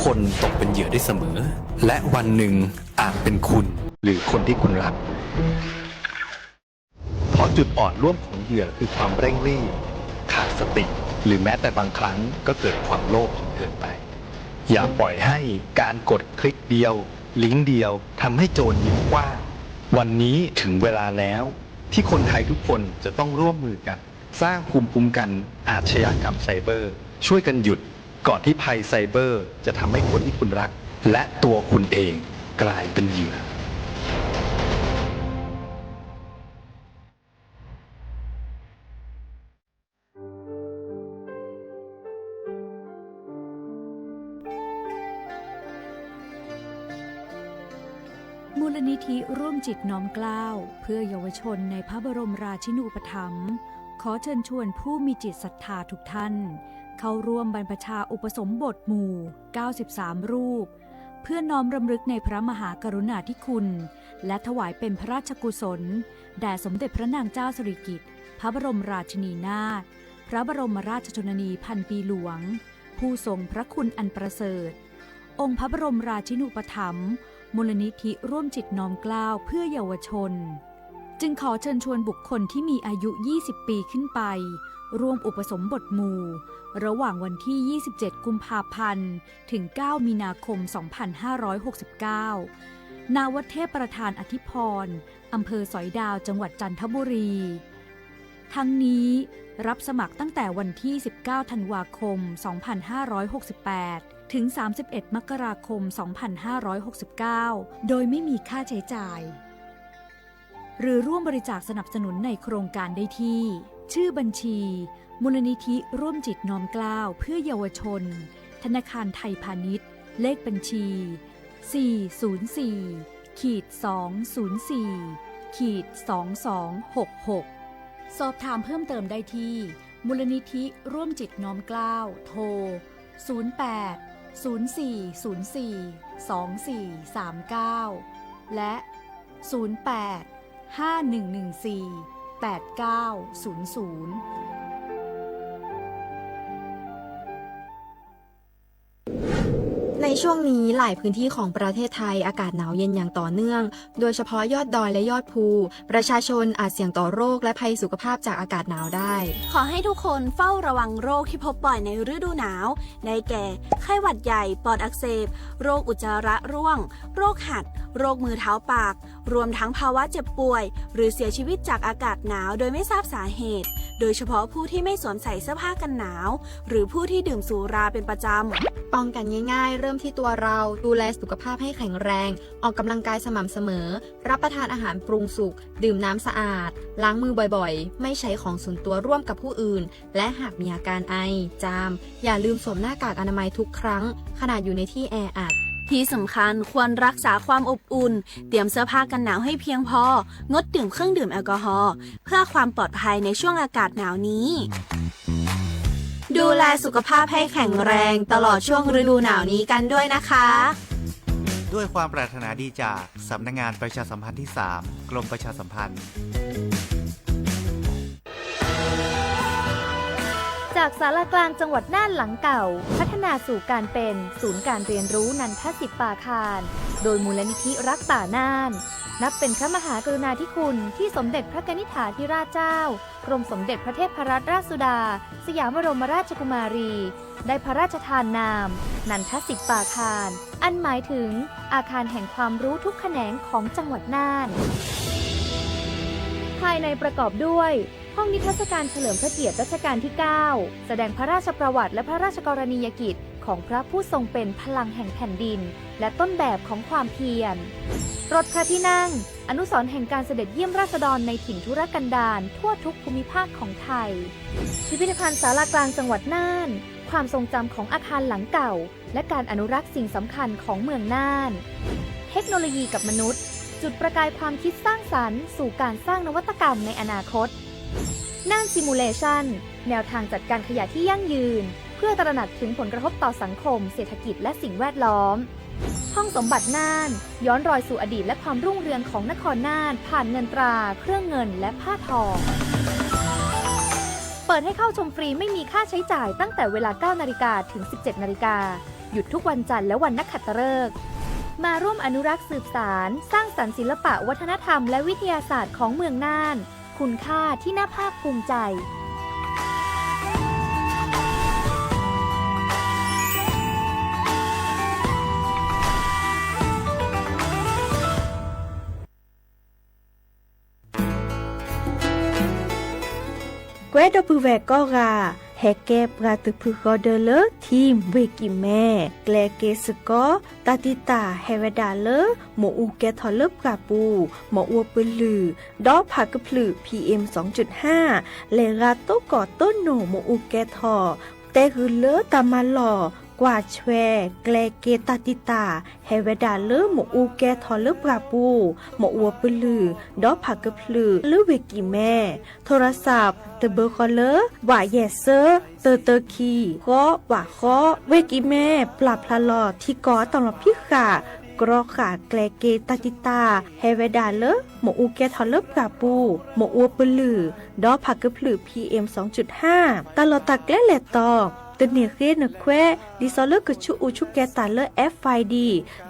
คนตกเป็นเหยื่อได้เสมอ และวันหนึ่งอาจเป็นคุณ หรือคนที่คุณรัก เพราะจุดอ่อนร่วมของเหยื่อคือความเร่งรีบ ขาดสติ หรือแม้แต่บางครั้งก็เกิดความโลภจนเกินไป อย่าปล่อยให้การกดคลิกเดียว ลิงก์เดียว ทำให้โจรยิ้มกว้าง วันนี้ถึงเวลาแล้ว ที่คนไทยทุกคนจะต้องร่วมมือกัน สร้างภูมิคุ้มกันอาชญากรรมไซเบอร์ ช่วยกันหยุด ก่อนที่ภัยไซเบอร์จะทำให้คนที่คุณรัก และตัวคุณเองกลายเป็นเหยื่อ มูลนิธิร่วมจิตน้อมเกล้าเพื่อเยาวชนในพระบรมราชินูปถัมภ์ ขอเชิญชวนผู้มีจิตศรัทธาทุกท่าน เข้าร่วมบรรพชาอุปสมบทหมู่ เก้าสิบสาม รูป เพื่อน้อมรำลึกในพระมหากรุณาธิคุณ และถวายเป็นพระราชกุศล แด่สมเด็จพระนางเจ้าสิริกิติ์ พระบรมราชินีนาถ พระบรมราชชนนีพันปีหลวง ผู้ทรงพระคุณอันประเสริฐ องค์พระบรมราชินูปถัมภ์ มูลนิธิร่วมจิตน้อมเกล้าเพื่อเยาวชน จึงขอเชิญชวนบุคคลที่มีอายุ ยี่สิบ ปีขึ้นไป ร่วมอุปสมบทหมู่ ระหว่างวันที่ ยี่สิบเจ็ด กุมภาพันธ์ ถึง เก้า มีนาคม สองพันห้าร้อยหกสิบเก้า ณ วัดเทพประธานอธิพรณ์ อำเภอสอยดาว จังหวัดจันทบุรี ทั้งนี้ รับสมัครตั้งแต่วันที่ สิบเก้า ธันวาคม สองพันห้าร้อยหกสิบแปด ถึง สามสิบเอ็ด มกราคม สองพันห้าร้อยหกสิบเก้า โดยไม่มีค่าใช้จ่าย หรือร่วมบริจาคสนับสนุนในโครงการได้ที่ ชื่อบัญชี มูลนิธิร่วมจิตน้อมเกล้าเพื่อเยาวชน ธนาคารไทยพาณิชย์ เลขบัญชี สี่ศูนย์สี่ ขีด สองศูนย์สี่ ขีด สองสองหกหก สอบถามเพิ่มเติมได้ที่ มูลนิธิร่วมจิตน้อมเกล้า โทร ศูนย์แปด ศูนย์สี่ศูนย์สี่ สองสี่สามเก้า และ ศูนย์แปด ห้าหนึ่งหนึ่งสี่ แปดเก้าศูนย์ศูนย์ ในช่วงนี้หลายพื้นที่ของประเทศไทยอากาศหนาวเย็นอย่างต่อเนื่อง โดยเฉพาะยอดดอยและยอดภู ประชาชนอาจเสี่ยงต่อโรคและภัยสุขภาพจากอากาศหนาวได้ ขอให้ทุกคนเฝ้าระวังโรคที่พบบ่อยในฤดูหนาว ได้แก่ ไข้หวัดใหญ่ ปอดอักเสบ โรคอุจจาระร่วง โรคหัด โรคมือเท้าปาก รวมทั้งภาวะเจ็บป่วย หรือเสียชีวิตจากอากาศหนาวโดยไม่ทราบสาเหตุ โดยเฉพาะผู้ที่ไม่สวมใส่เสื้อผ้ากันหนาว หรือผู้ที่ดื่มสุราเป็นประจำ ป้องกันง่ายๆ เริ่มที่ตัวเรา ดูแลสุขภาพให้แข็งแรง ออกกำลังกายสม่ำเสมอ รับประทานอาหารปรุงสุก ดื่มน้ำสะอาด ล้างมือบ่อยๆ ไม่ใช้ของส่วนตัวร่วมกับผู้อื่น และหากมีอาการไอ จาม อย่าลืมสวมหน้ากากอนามัยทุกครั้ง ขณะอยู่ในที่แออัด ที่สำคัญควรรักษาความอบอุ่น เตรียมเสื้อผ้ากันหนาวให้เพียงพอ งดดื่มเครื่องดื่มแอลกอฮอล์ เพื่อความปลอดภัยในช่วงอากาศหนาวนี้ ดูแลสุขภาพให้แข็งแรงตลอดช่วงฤดูหนาวนี้กันด้วยนะคะ ด้วยความปรารถนาดีจากสำนักงานประชาสัมพันธ์ที่ สาม กรมประชาสัมพันธ์ จากศาลากลางจังหวัดน่านหลังเก่า พัฒนาสู่การเป็นศูนย์การเรียนรู้นันทสิปปาคาร โดยมูลนิธิรักป่าน่าน นับเป็นพระมหากรุณาธิคุณที่สมเด็จพระกนิษฐาธิราชเจ้า กรมสมเด็จพระเทพรัตนราชสุดา สยามบรมราชกุมารี ได้พระราชทานนาม นันทสิปปาคาร อันหมายถึงอาคารแห่งความรู้ทุกแขนงของจังหวัดน่าน ภายในประกอบด้วย ห้องนิทรรศการเฉลิมพระเกียรติรัชกาลที่ เก้า แสดงพระราชประวัติและพระราชกรณียกิจของพระผู้ทรงเป็นพลังแห่งแผ่นดิน และต้นแบบของความเพียร รถพระที่นั่ง อนุสรณ์แห่งการเสด็จเยี่ยมราษฎรในถิ่นทุรกันดารทั่วทุกภูมิภาคของไทย พิพิธภัณฑ์ศาลากลางจังหวัดน่าน ความทรงจำของอาคารหลังเก่า และการอนุรักษ์สิ่งสำคัญของเมืองน่าน เทคโนโลยีกับมนุษย์ จุดประกายความคิดสร้างสรรค์สู่การสร้างนวัตกรรมในอนาคต น่าน Simulation แนวทางจัดการขยะที่ยั่งยืน เพื่อตระหนักถึงผลกระทบต่อสังคม เศรษฐกิจ และสิ่งแวดล้อม ห้องสมบัติน่าน ย้อนรอยสู่อดีตและความรุ่งเรืองของนครน่าน ผ่านเงินตรา เครื่องเงิน และผ้าทอง เปิดให้เข้าชมฟรีไม่มีค่าใช้จ่ายตั้งแต่เวลา เก้านาฬิกา ถึง สิบเจ็ดนาฬิกา หยุดทุกวันจันทร์และวันนักขัตฤกษ์ มาร่วมอนุรักษ์สืบสาน สร้างสรรค์ศิลปะวัฒนธรรมและวิทยาศาสตร์ของเมืองน่าน คุณค่าที่น่าภาคภูมิใจ ကွဲဒီပုၢ်ဝဲၢ်ကိးဂၤ, ဟဲကဲပှၤသုးဖုဃီဒၢလၢ Team ဝ့ၢ်ကံၢ်မဲ, ကျဲက့ၤစ့ၢ်ကီး တၢ်တံာ်တာ်ဟဲဝဲဒၣ်လၢ မ့ၣ်အူကဲထီၣ်လၢပှၢ်ပူၤ, မ့ၣ်အူပလုၢ်, ဒီးဖးကဖျုး P M စူၣ်ဟၣ်, လဲၤဂၤတိၢ်ကီၢ်တိၢ်နိၣ်မ့ၣ်အူကဲထီၣ်, တဲဂုာ်လၢတၢ်မၤလီၢ် ကွၢ်ဆွဲ ကျဲက့ၤတၢ်တံာ်တာ် ဟဲဝဲဒၣ်လၢမ့ၣ်အူကဲထီၣ်လၢပှၢ်ပူၤ, မ့ၣ်အူပလုၢ်, ဒီးဖးကဖျုးလၢဝ့ၢ်ကံၢ်မဲ, ထိရစး တဘၢဃီလၢ ဝးယဲၢ်စၢ တၢတၢခံ ဃီ ဝးဃီ, ဝ့ၢ်ကံၢ်မဲ ပျၢ်ဖျါလီၤထံကီၢ်အတၢ်လီၢ်ဖံးဃာ် ကြီဃာ်ကျဲက့ၤတၢ်တံာ်တာ် ဟဲဝဲဒၣ်လၢ မ့ၣ်အူကဲထီၣ်လၢပှၢ်ပူၤ, မ့ၣ်အူပလုၢ်, ဒီးဖးကဖျုး P M စူၣ်ဟၣ်, တၢ်လီၢ်တၢ်ကျဲလဲၤတီၤ တန့ၢ်ဃ့နခွဲး ဒ်သိးလၢကဆူးအူဆူးကဲၤတၢ်လၢ F I D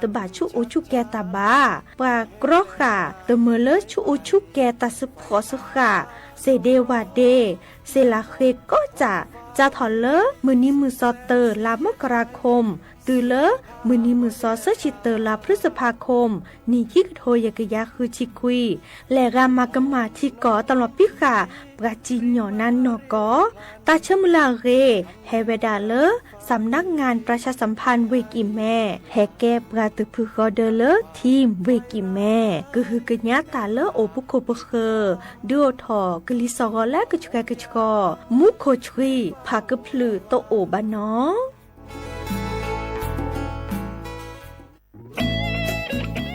တဘၣ်ဆူးအူဆူးကဲၤတၢ်ဘၣ်. ပှၤကြီဃာ် တမၢလၢဆူးအူဆူးကဲၤတၢ်စ့ဖှီၣ်စ့ဃာ်, စ့ၣ်ဒ့ဝၣ်ဒ့, စ့လးဃ့ကိးကၠၣ်, စးထီၣ်လၢမုၢ်နံၤမုၢ်စီၤတၢလါမကရၤခိၣ် တုၤလၢမုၢ်နံၤမုၢ်စီၤဆၢဆံတၢလါဖြံစဖါခိၣ် နံၣ်ခံကထိယဲၢ်ကယၤဃုဆံခွံ, လဲၤဂၤမၤကမၣ်ထံကီၢ်အတၢ်လီၢ်ဖံးဃာ် ပှၤစံၣ်ညီၣ်နါနီၢ်ကီၢ်, တၢ်ဆၢမုၢ်လၢ်အဂ့ၢ် ဟဲဝဲဒၣ်လၢ စးနးငၣ်ပြၢၡါစၣ်ဖၣ်ဝ့ၢ်ကံၢ်မဲ, ဟဲကဲပှၤသုးဖုဃီဒၢလၢ Team ဝ့ၢ်ကံၢ်မဲ, ကဟုကညးတၢ်လၢအိၣ်ပခိၣ်ပဃၢၤ, ဒုးအိၣ်ထီၣ်ကလံၤစှီၤဂီၤလၢကဆှဲကဆှီ, မူခိၣ်ဆှံ ဖးကဖျုးတအိၣ်ဘၣ်နီၤ.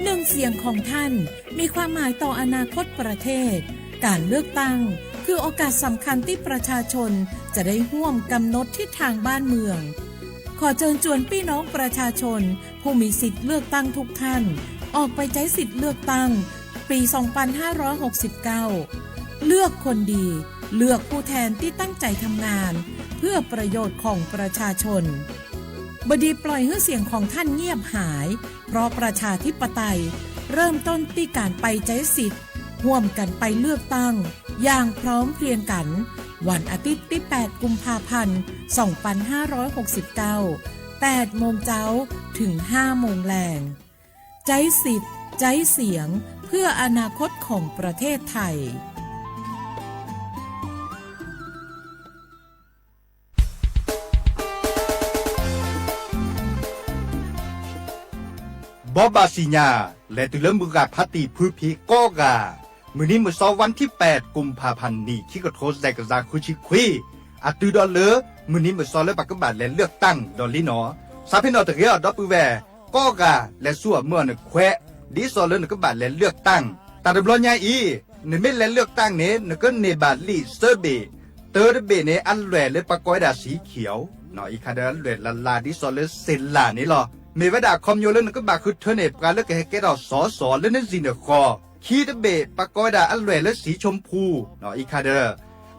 หนึ่งเสียงของท่าน มีความหมายต่ออนาคตประเทศ การเลือกตั้ง คือโอกาสสำคัญที่ประชาชน จะได้ร่วมกำหนดทิศทางบ้านเมือง ขอเชิญชวนพี่น้องประชาชน ผู้มีสิทธิ์เลือกตั้งทุกท่าน ออกไปใช้สิทธิ์เลือกตั้ง ปี สองพันห้าร้อยหกสิบเก้า เลือกคนดี เลือกผู้แทนที่ตั้งใจทำงาน เพื่อประโยชน์ของประชาชน บดีปล่อยให้เสียงของท่านเงียบหาย เพราะประชาธิปไตย เริ่มต้นที่การไปใช้สิทธิ์ ร่วมกันไปเลือกตั้ง อย่างพร้อมเพรียงกัน วันอาทิตย์ที่ แปด กุมภาพันธ์ สองพันห้าร้อยหกสิบเก้า แปด โมงเจ๊า ถึง ห้า โมงแลง ใจ๊สิทธิ์ ใจ๊เสียง เพื่ออนาคตของประเทศไทย ဘိးဘၣ်စံၣ်ညါ လဲၤတုၤလၢမုၢ်ဂၤဖးတံၢ်ဖုဖံးကိးဂၤ, မုၢ်နံၤမုၢ်စီ วันที่แปด กุมภาพันธ์ နံၣ်ခံကထိသၢကယၤဃုဆံခွံ, အတုၤဒီးလၢ မုၢ်နံၤမုၢ်စီလၢပကဘၣ်လဲၤเลือกตั้งဒီးလံနီၤ, စးဖဲနီၣ်တဂ့ၤအီၤ ဒီပုၢ်ဝဲၢ်ကိးဂၤ လဲၤဆူအမုၢ်အီၤနခွဲး, ဒ်သိးလၢနကဘၣ်လဲၤเลือกตั้ง, တၢ်တဘျီညါအံၤ နမ့ၢ်လဲၤเลือกตั้งန့ၣ် နကန့ၢ်ဘၣ်လံာ်သၢဘ့ၣ်, တၢတဘ့ၣ်န့ၣ် အလွဲၢ်လၢပကိးဝဲဒၣ် สีเขียวနီၤ, အံၤခါဒီးအလွဲၢ်လၢ်လၢ် ဒ်သိးလၢစ့လၣ်န့ၣ်လီၤ. မ့ၢ်ဝဲဒၣ်အခီပညီလၢနကဘၣ်ဃုထၢန့ၢ် ပှၤလၢကဟဲကဲထီၣ်စီၤစီၤလၢနစံၣ်နဃီၤ, ခံတဘ့ၣ် ပကိးဝဲဒၣ်အလွဲၢ်လၢ สีชมพูနီၤ, အံၤခါဒီး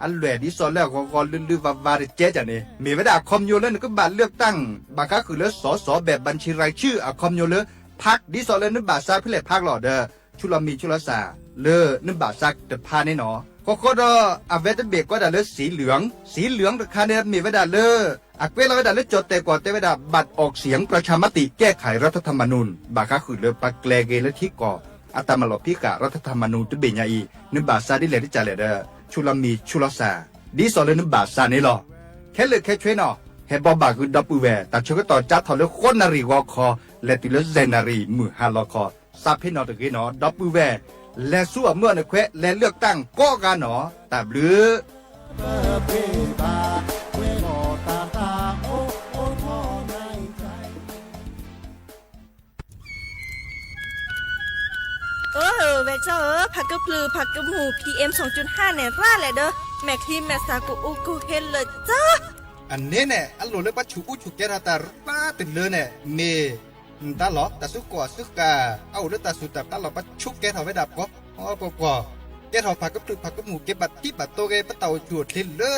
အလွဲၢ်ဒ်သိးလၢအဂီၤဂီၤလုၢ်လုၢ်ဝါဝါတကဲကန့ၣ် မ့ၢ်ဝဲဒၣ်အခီပညီလၢနကဘၣ်เลือกตั้ง ဘၣ်ဃးဃုာ်လၢစီၤစီၤ แบบบัญชีรายชื่อ အခီပညီလၢ พรรค ဒ်သိးလၢနဘၣ်စးဖဲလဲၣ် พรรค လီၤဒီး ဆူလီၤမံၤဆူလီၤစၢ် လၢနဘၣ်စးတဖၣ်န့ၣ်နီၤ, ဃီဃီဒီး အဝဲတဘ့ၣ်ကိးဒၣ်လၢ สีเหลือง, สีเหลืองတခါန့ၣ် မ့ၢ်ဝဲဒၣ်လၢ အကွဲးလီၤဝဲဒၣ်လၢကၠီၣ်တဲၣ်ကီၢ်တဲဝဲဒၣ် บัตรออกเสียงประชามติแก้ไขรัฐธรรมนูญ ဘၣ်ဃးဃုာ်လၢပှၤကျဲၤဂ့ၤလၢထံကီၢ် အတၢ်မၤလီၢ်ဖံးဃာ် รัฐธรรมนูญ တဘ့ၣ်ညါအံၤ နဘၣ်စးဒ်လဲၣ်တကးလဲၣ်ဒီး ဆူလီၤမံၤဆူလီၤစၢ် ဒ်သိးလၢနဘၣ်စးန့ၣ်လီၤ. ခဲလၢာ်ခဲဆ့နီၤ, ဟဲဘိးဘၣ်ဃုာ်ဒီပုၢ်ဝဲၢ် တၢ်ဆၢကတီၢ်ကၠါထီၣ်လၢဃိးနၣ်ရံၣ်ဂီၤခီ လဲၤတုၤလၢယဲၢ်နၣ်ရံၣ်မုၢ်ဟါလီၤခီ, စးဖဲနီၣ်တဂ့ၤနီၤ ဒီပုၢ်ဝဲၢ် လဲၤဆူအမုၢ်အီၤနခွဲး လဲၤเลือกตั้งကိးဂၤနီၤ, တၢ်ဘျုး အၢ ဝဲၢ်ကၠီဧၢ, ဖးကဖျုးဖးကမူၣ် P M စူၣ်ဟၣ်န့ၣ် ရၣ်လဲၣ်ဒီး မဲာ်ချံမဲာ်စးကအိၣ်ကဟ့လၢာ်ကၠီ, အန့ၣ်န့ၣ် အလိၣ်လၢပှၤဆူးအူဆူးကဲထီၣ်တၢ်ရၣ်တလၢန့ၣ် မ့ၢ် နတၢ်လီၤ တၢ်စုကီၢ်စုဃာ် အအိၣ်လၢတၢ်စူၢ်တၢ်ပျၢ်လီၤ ပှၤဆူးကဲထီၣ်ဝဲဒၣ်ပှီၤပှီၤပှီၤ, ကဲထီၣ်ဖးကဖျုးဖးကမူၣ် ကဲဘၣ်ထံဘၣ်တိၤဂ့ၤ ပတၢ်အိၣ်ဆူၣ်အိၣ်ချ့လၢ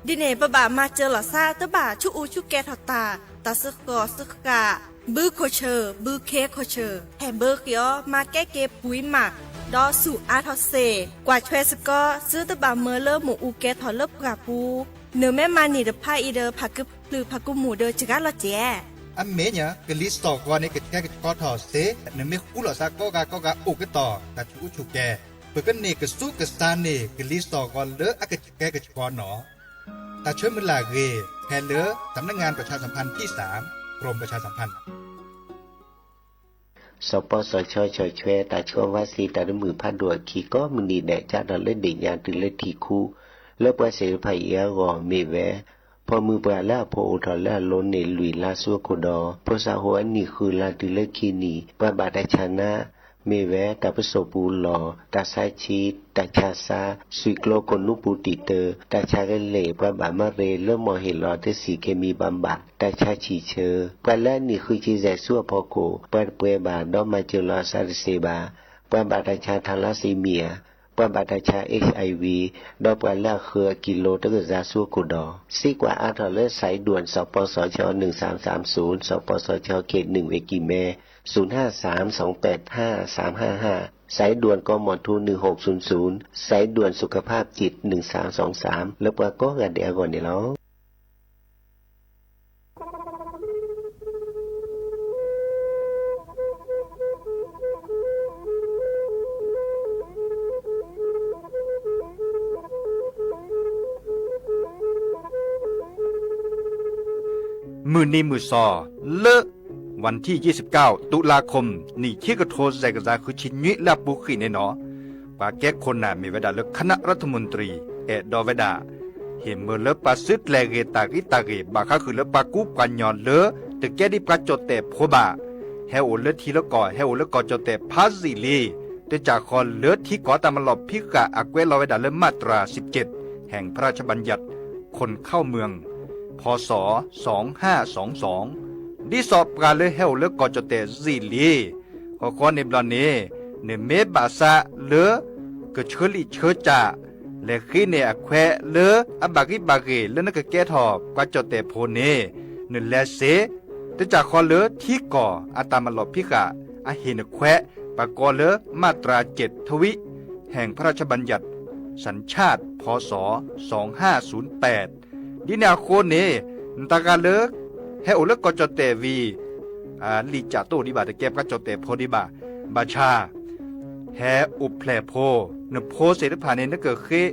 ဒီး ဒ်န့ၣ် ပဘၣ်မၤစၢၤလီၤသး တဘၣ်ဆူးအူဆူးကဲထီၣ်တၢ် တၢ်စ့ၢ်ကီးစ့ၢ်ကီး, ဘုခိၣ်ဆၢၣ် ဘုခ့ခိၣ်ဆၢၣ် ဟဲဘၢဃ့အီၤ မၤကဲက့ၤပှဲၤမး, ဒီးဆူၣ်အါထီၣ်စ့ၢ် ကွၢ်ထွဲစ့ၢ်ကီး သုတဘၣ်မၢလၢမိၢ်အူကဲထီၣ်လၢပှၢ်ပူၤ, နမ့ၢ်မၤန့ၢ်တဖၣ်အံၤဒီး ဖးကဖျုးဖးကမူၣ်ဒီးစှၤလီၤကဲး. အမဲာ်ညါ ကလံၤစိးဂီၤန့ၣ် ကဆှဲကဆှီထီၣ်စ့ၢ်, နမ့ၢ်ဃူလိာ်သးကိးဂၤကိးဂၤအိၣ်ကတီၢ် တၢ်ဆူးအိၣ်ဆူၣ်ကဲး, ပကန့ၢ်ကစူးကစၢ်န့ၢ် ကလံၤစိးဂီၤလၢအကဆှဲကဆှီနီၤ. တၢ်ဆၢမုၢ်လၢ်ဂ့ၤ ဖဲလၢ สำนักงานประชาสัมพันธ์ที่สาม กรมประชาสัมพันธ์ စီၤပီစီၤဆၢ ဆီၣ်ထွဲတၢ်ဆှၢဝါစ့တၢ်တမုာ်ဖးဒိၣ်အခံ ကိးမုၢ်နံၤဒဲး ကၢ်ထီၣ်လၢဒ့ၣ်ညါတုၤလၢထံၣ်ခူ, လၢပှၤသ့ၣ်တဖၣ်အံၤအဂီၢ်မ့ၢ်ဝဲ ဖိမုၣ်ပှၢ်လၢအဖိအိၣ်ထီၣ်လၢအလိၤန့ၣ် လွံၢ်လါဆူအခိၣ်ဒီး ဖိသၣ်ဟိၣ်အနံၣ်ဃုလါတုၤလၢခံနံၣ် ပှၤဘၣ်တၢ်ဆါနါ မ့ၢ်ဝဲ တၢ်ပစိာ်ပူၤလီၢ်, တၢ်ဆါဆံး, တၢ်ဆါစါ, သွံၣ်ကျိခိၣ်နူာ်ပူၤတံာ်တၢ, တၢ်ဆါကလ့ၢ်, ပှၤဘၣ်မၤရ့လၢမီၢ်ဟ့ၣ်လီၤတဆံး เคมีบำบัด, တၢ်ဆါဆံးဆၢ, ပှၤလၢအနံၣ်ဃုဆံယဲၢ်ဆူအဖီခိၣ် ပှၤတပှဲၤဘၣ် ဒီးမၤစၢၤလီၤအသးတသ့ဘၣ်, ပှၤဘၣ်တၢ်ဆါ ทาลัสซีเมีย, ပှၤဘၣ်တၢ်ဆါ เอชไอวี, ဒီးပှၤလၢအဃၢၤအကံလိတကယၤဆူအခိၣ်ဒီး စ့ကွၢ်အါထီၣ်လၢ สายด่วน စီၤပီစီၤဆၢ หนึ่งสามสามศูนย์, စီၤပီစီၤဆၢ เขตหนึ่ง เวกีแม่ ศูนย์ห้าสามสองแปดห้าสามห้าห้า, สายด่วน กมท หนึ่งหกศูนย์ศูนย์, สายด่วนสุขภาพจิต หนึ่งสามสองสาม လၢပှၤကိးဂၤဒဲးအဂီၢ်န့ၣ်လီၤ. မုၢ်နံၤမုၢ်သီ လၢ วันที่ยี่สิบเก้า ตุลาคม နံၣ်ခံကထိသၢကယၤဃုဆံနွံ လၢအပူၤကွံာ်န့ၣ်နီၤ, ပှၤကဲခိၣ်နၢ်မ့ၢ်ဝဲဒၣ်လၢ คณะรัฐมนตรี အဲၣ်ဒိးဝဲဒၣ် ဟ့ၣ်မၢလၢပှၤစုကျဲၤဂ့ၤတၢ်ဂ့ၤတၢ်ဂ့ၤ ဘၣ်ဃးဃုာ်လၢပှၤကူပှၤညီလၢ တကဲဒ်ပှၤကၠီၣ်တဲၣ်ဖိဘၣ်, ဟဲအိၣ်လၢထံလၢကီၢ် ဟဲအိၣ်လၢကီၢ်ကၠီၣ်တဲၣ်ဖးယံာ်လံ, တကးဃီလၢထံကီၢ်တၢ်မၤလီၢ်ဖံးဃာ်အကွဲးလီၤဝဲဒၣ်လၢ มาตราสิบเจ็ด แห่งพระราชบัญญัติคนเข้าเมือง พ.ศ. สองห้าสองสอง ဒ်သိးပှၤလၢဟဲအိၣ်လၢကီၢ်ကၠီၣ်တဲၣ်ယံာ်လံ ဃီဃီန့ၣ်ဘျီန့ၣ် နမ့ၢ်ဘၣ်ဆၣ်လၢ ကဆၢလံၣ်ဆၢကၠၢ် လဲၤဃ့န့ၢ်အခွဲးလၢအဘၣ်ဂံၢ်ဘၣ်ဂ့ၤလၢနကကဲထီၣ်ပှၤကၠီၣ်တဲၣ်ဖိန့ၣ် နလဲၤစ့ၢ် တကးဃီလၢထံကီၢ်အတၢ်မၤလီၢ်ဖံးဃာ်အဟ့ၣ်နခွဲး ပကိးလၢ มาตราเจ็ดทวี แห่งพระราชบัญญัติสัญชาติ พ.ศ. สองห้าศูนย์แปด ဒ်န့ၣ်အဃိန့ၣ် နတၢ်ဂၤလၢ ဟဲအိၣ်လၢကီၢ်ကၠီၣ်တဲၣ်ဝံၤ လံာ်ကၠၢ်တအိၣ်ဒံးဘၣ် တကဲပှၤကၠီၣ်တဲၣ်ဖိဒံးဘၣ်, ဘၣ်ဆၣ် ဟဲအိၣ်ဖျဲၣ်ဖိ, နဖိသ့ၣ်တဖၣ်န့ၣ် နကဃ့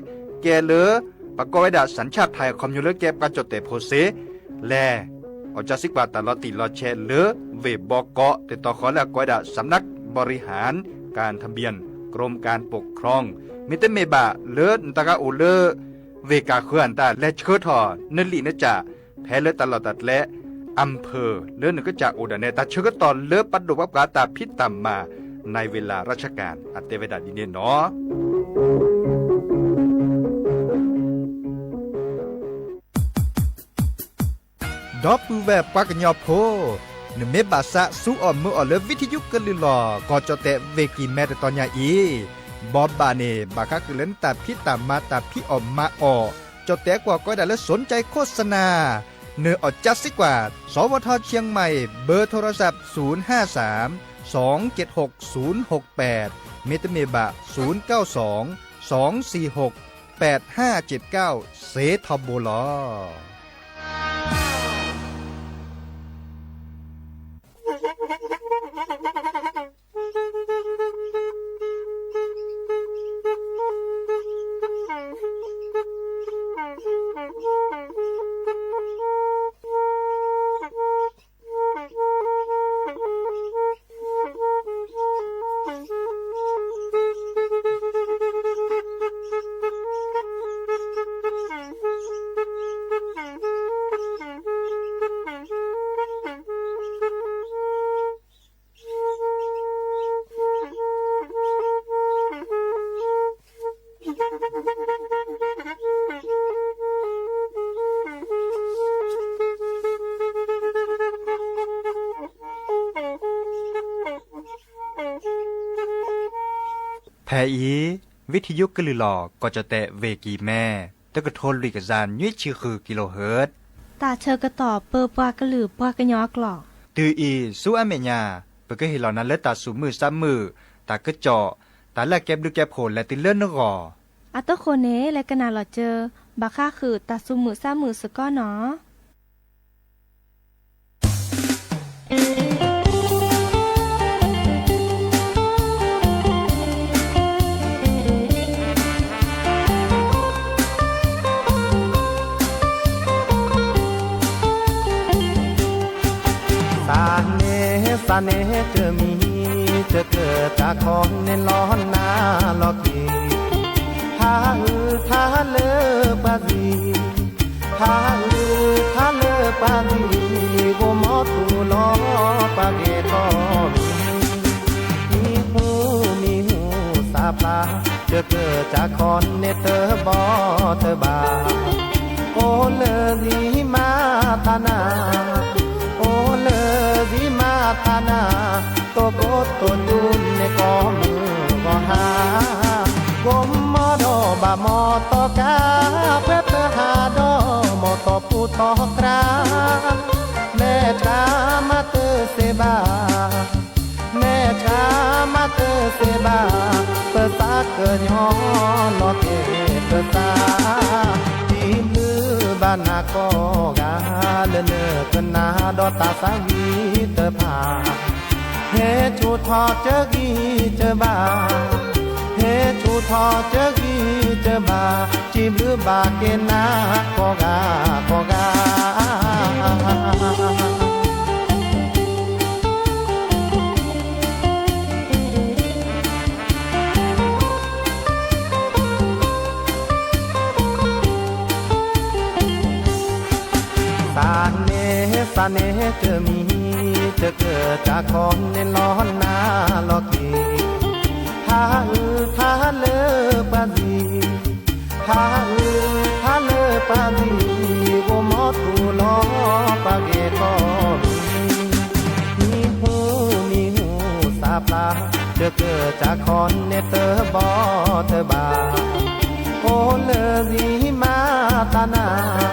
ကဲလၢ ပကိးဝဲဒၣ် สัญชาติไทย အခီပညီလၢကဲပှၤကၠီၣ်တဲၣ်ဖိစ့ၢ်, လဲၤ အီၣ်စၢစံကွၢ်တၢ်လီၤတံၢ်လီၤဆဲးလၢ ဝ့ၢ်ဘီကီး တတီၤဃီလၢအကိးဝဲဒၣ် สำนักบริหารการทะเบียน กรมการปกครอง မ့တမ့ၢ်ဘၣ်လၢနတၢ်ဂၤအိၣ်လၢ ဝ့ၢ်ကၢ်ဃၢၤအတၢ်လဲၤဆှၢထီၣ် နလံာ်နကၠၢ် ဖဲလၢတၢ်လီၢ်တၢ်ကျဲ อำเภอ လၢနကစၢ်အိၣ်ဒၣ်နဲ တၢ်ဆၢကတီၢ်လၢပဒိၣ်ပှၤပှၤတၢ်ဖံးတၢ်မၤ ในเวลาราชการ အတဲဝဲဒၣ်ဒ်န့ၣ်နီၤ. ဒီပုၢ်ဝဲၢ်ပှၤကညီဖိ, နမ့ၢ်ဘၣ်ဆၣ်ဆူအီၣ်မၢအီၣ်လၢ ဝံထယုကလုၢ်လီၢ် ကီၢ်ကၠီၣ်တဲၣ်ဝ့ၢ်ကံၢ်မဲ တတီၤညါအံၤ, ဘီဘၣ်န့ၣ် ဘၣ်ဃးဃုာ်လၢနတၢ်ဖံးတၢ်မၤတၢ်ဖံးအီၣ်မၤအီၣ်, ကၠီၣ်တဲၣ်ကွၢ်ကိးဝဲဒၣ်လၢ สนใจโฆษณา နအီၣ်စၢစံကွၢ် สวท เชียงใหม่ เบอร์โทรศัพท์ ศูนย์ห้าสามสองเจ็ดหกศูนย์หกแปด မ့တမ့ၢ်ဘၣ် ศูนย์เก้าสองสองสี่หกแปดห้าเจ็ดเก้า စ့ထီဘိလီၤ. ဖဲအံၤ ဝံထယုကလုၢ်လီၢ် ကီၢ်ကၠီၣ်တဲၣ်ဝ့ၢ်ကံၢ်မဲ တကထိလွံၢ်ကယၤနွံဆံဃု kilohertz တၢ်ဆၢကတီၢ်ပၢပှၤကလုာ်ပှၤကညီအကျိာ်. တုၤအံၤဆူအမဲာ်ညါ, ပကဟ့ၣ်လီၤနၤလၢတၢ်သူၣ်မုာ်သးမုာ်, တၢ်ကစီၣ်, တၢ်လၢအကဲဘျုးကဲဖှိၣ်လဲၤတုၤလၢနဂီၢ်. အတဃိန့ၣ် လဲၤကနၣ်လီၤစၢၤ ဘၣ်ဃးဃုာ်တၢ်သူၣ်မုာ်သးမုာ်စ့ၢ်ကီးနီၤ. သးန့ၣ် သးန့ၣ်တမံၤ, တကတၢၢ်ခီန့ၣ်လီၤနၤလီၤက့ၤ, ထါအုးထါလၢပှၤသံ, ထါအုးထါလၢပှၤသံ, ဂိၢ်မီတူၢ်လီၤပှၤဂဲၤထီၣ်မံၤ, မံၤဟူမံၤဟူသးဖျါ, တကတၢၢ်ခီန့ၣ်တဘီတဘၣ်, အိၣ်လၢဒံးမၤတၢ်နၤ, အိၣ်လၢဒံးမၤတၢ်နၤ, တိၢ်ကိတိၢ်ဒူန့ၣ်ကီမုၢ်ဂီၤဟါ, ဂိၢ်မီဒီးဘၣ်မီတီကါ, ပှဲၤပဟးဒီးမီတီပူၤတီကျါ, မဲာ်ချါမၤတစ့ဘၣ်, မဲာ်ချါမၤတစ့ဘၣ်, ပသးကညီလီၤက့ၤပသး, တံၤဘျုးဘၣ်နၤကိးဂၤ, လၢနကနၣ်ဒီးတၢ်သးဝံၣ်တဖၣ်, ဟဲထူၣ်ထီၣ်ကၢဂံၢ်ကဘါ, ဟဲထူၣ်ထီၣ်ကၢဂံၢ်ကဘါ, တံၤဘျုးဘၣ်က့ၤနၤကိးဂၤကိးဂၤ. သးန့ၣ် သးန့ၣ်တမံၤ, တကတၢၢ်ခီန့ၣ်လီၤနၤလီၤက့ၤ, ထါအုးထါလၢပှၤသံ, ထါအုးထါလၢပှၤသံ, ဂိၢ်မီတူၢ်လီၤပှၤဂဲၤထီၣ်မံၤ, မံၤဟူမံၤဟူသးဖျါ, တကတၢၢ်ခီန့ၣ်တဘီတဘၣ်, အိၣ်လၢဒံးမၤတၢ်နၤ,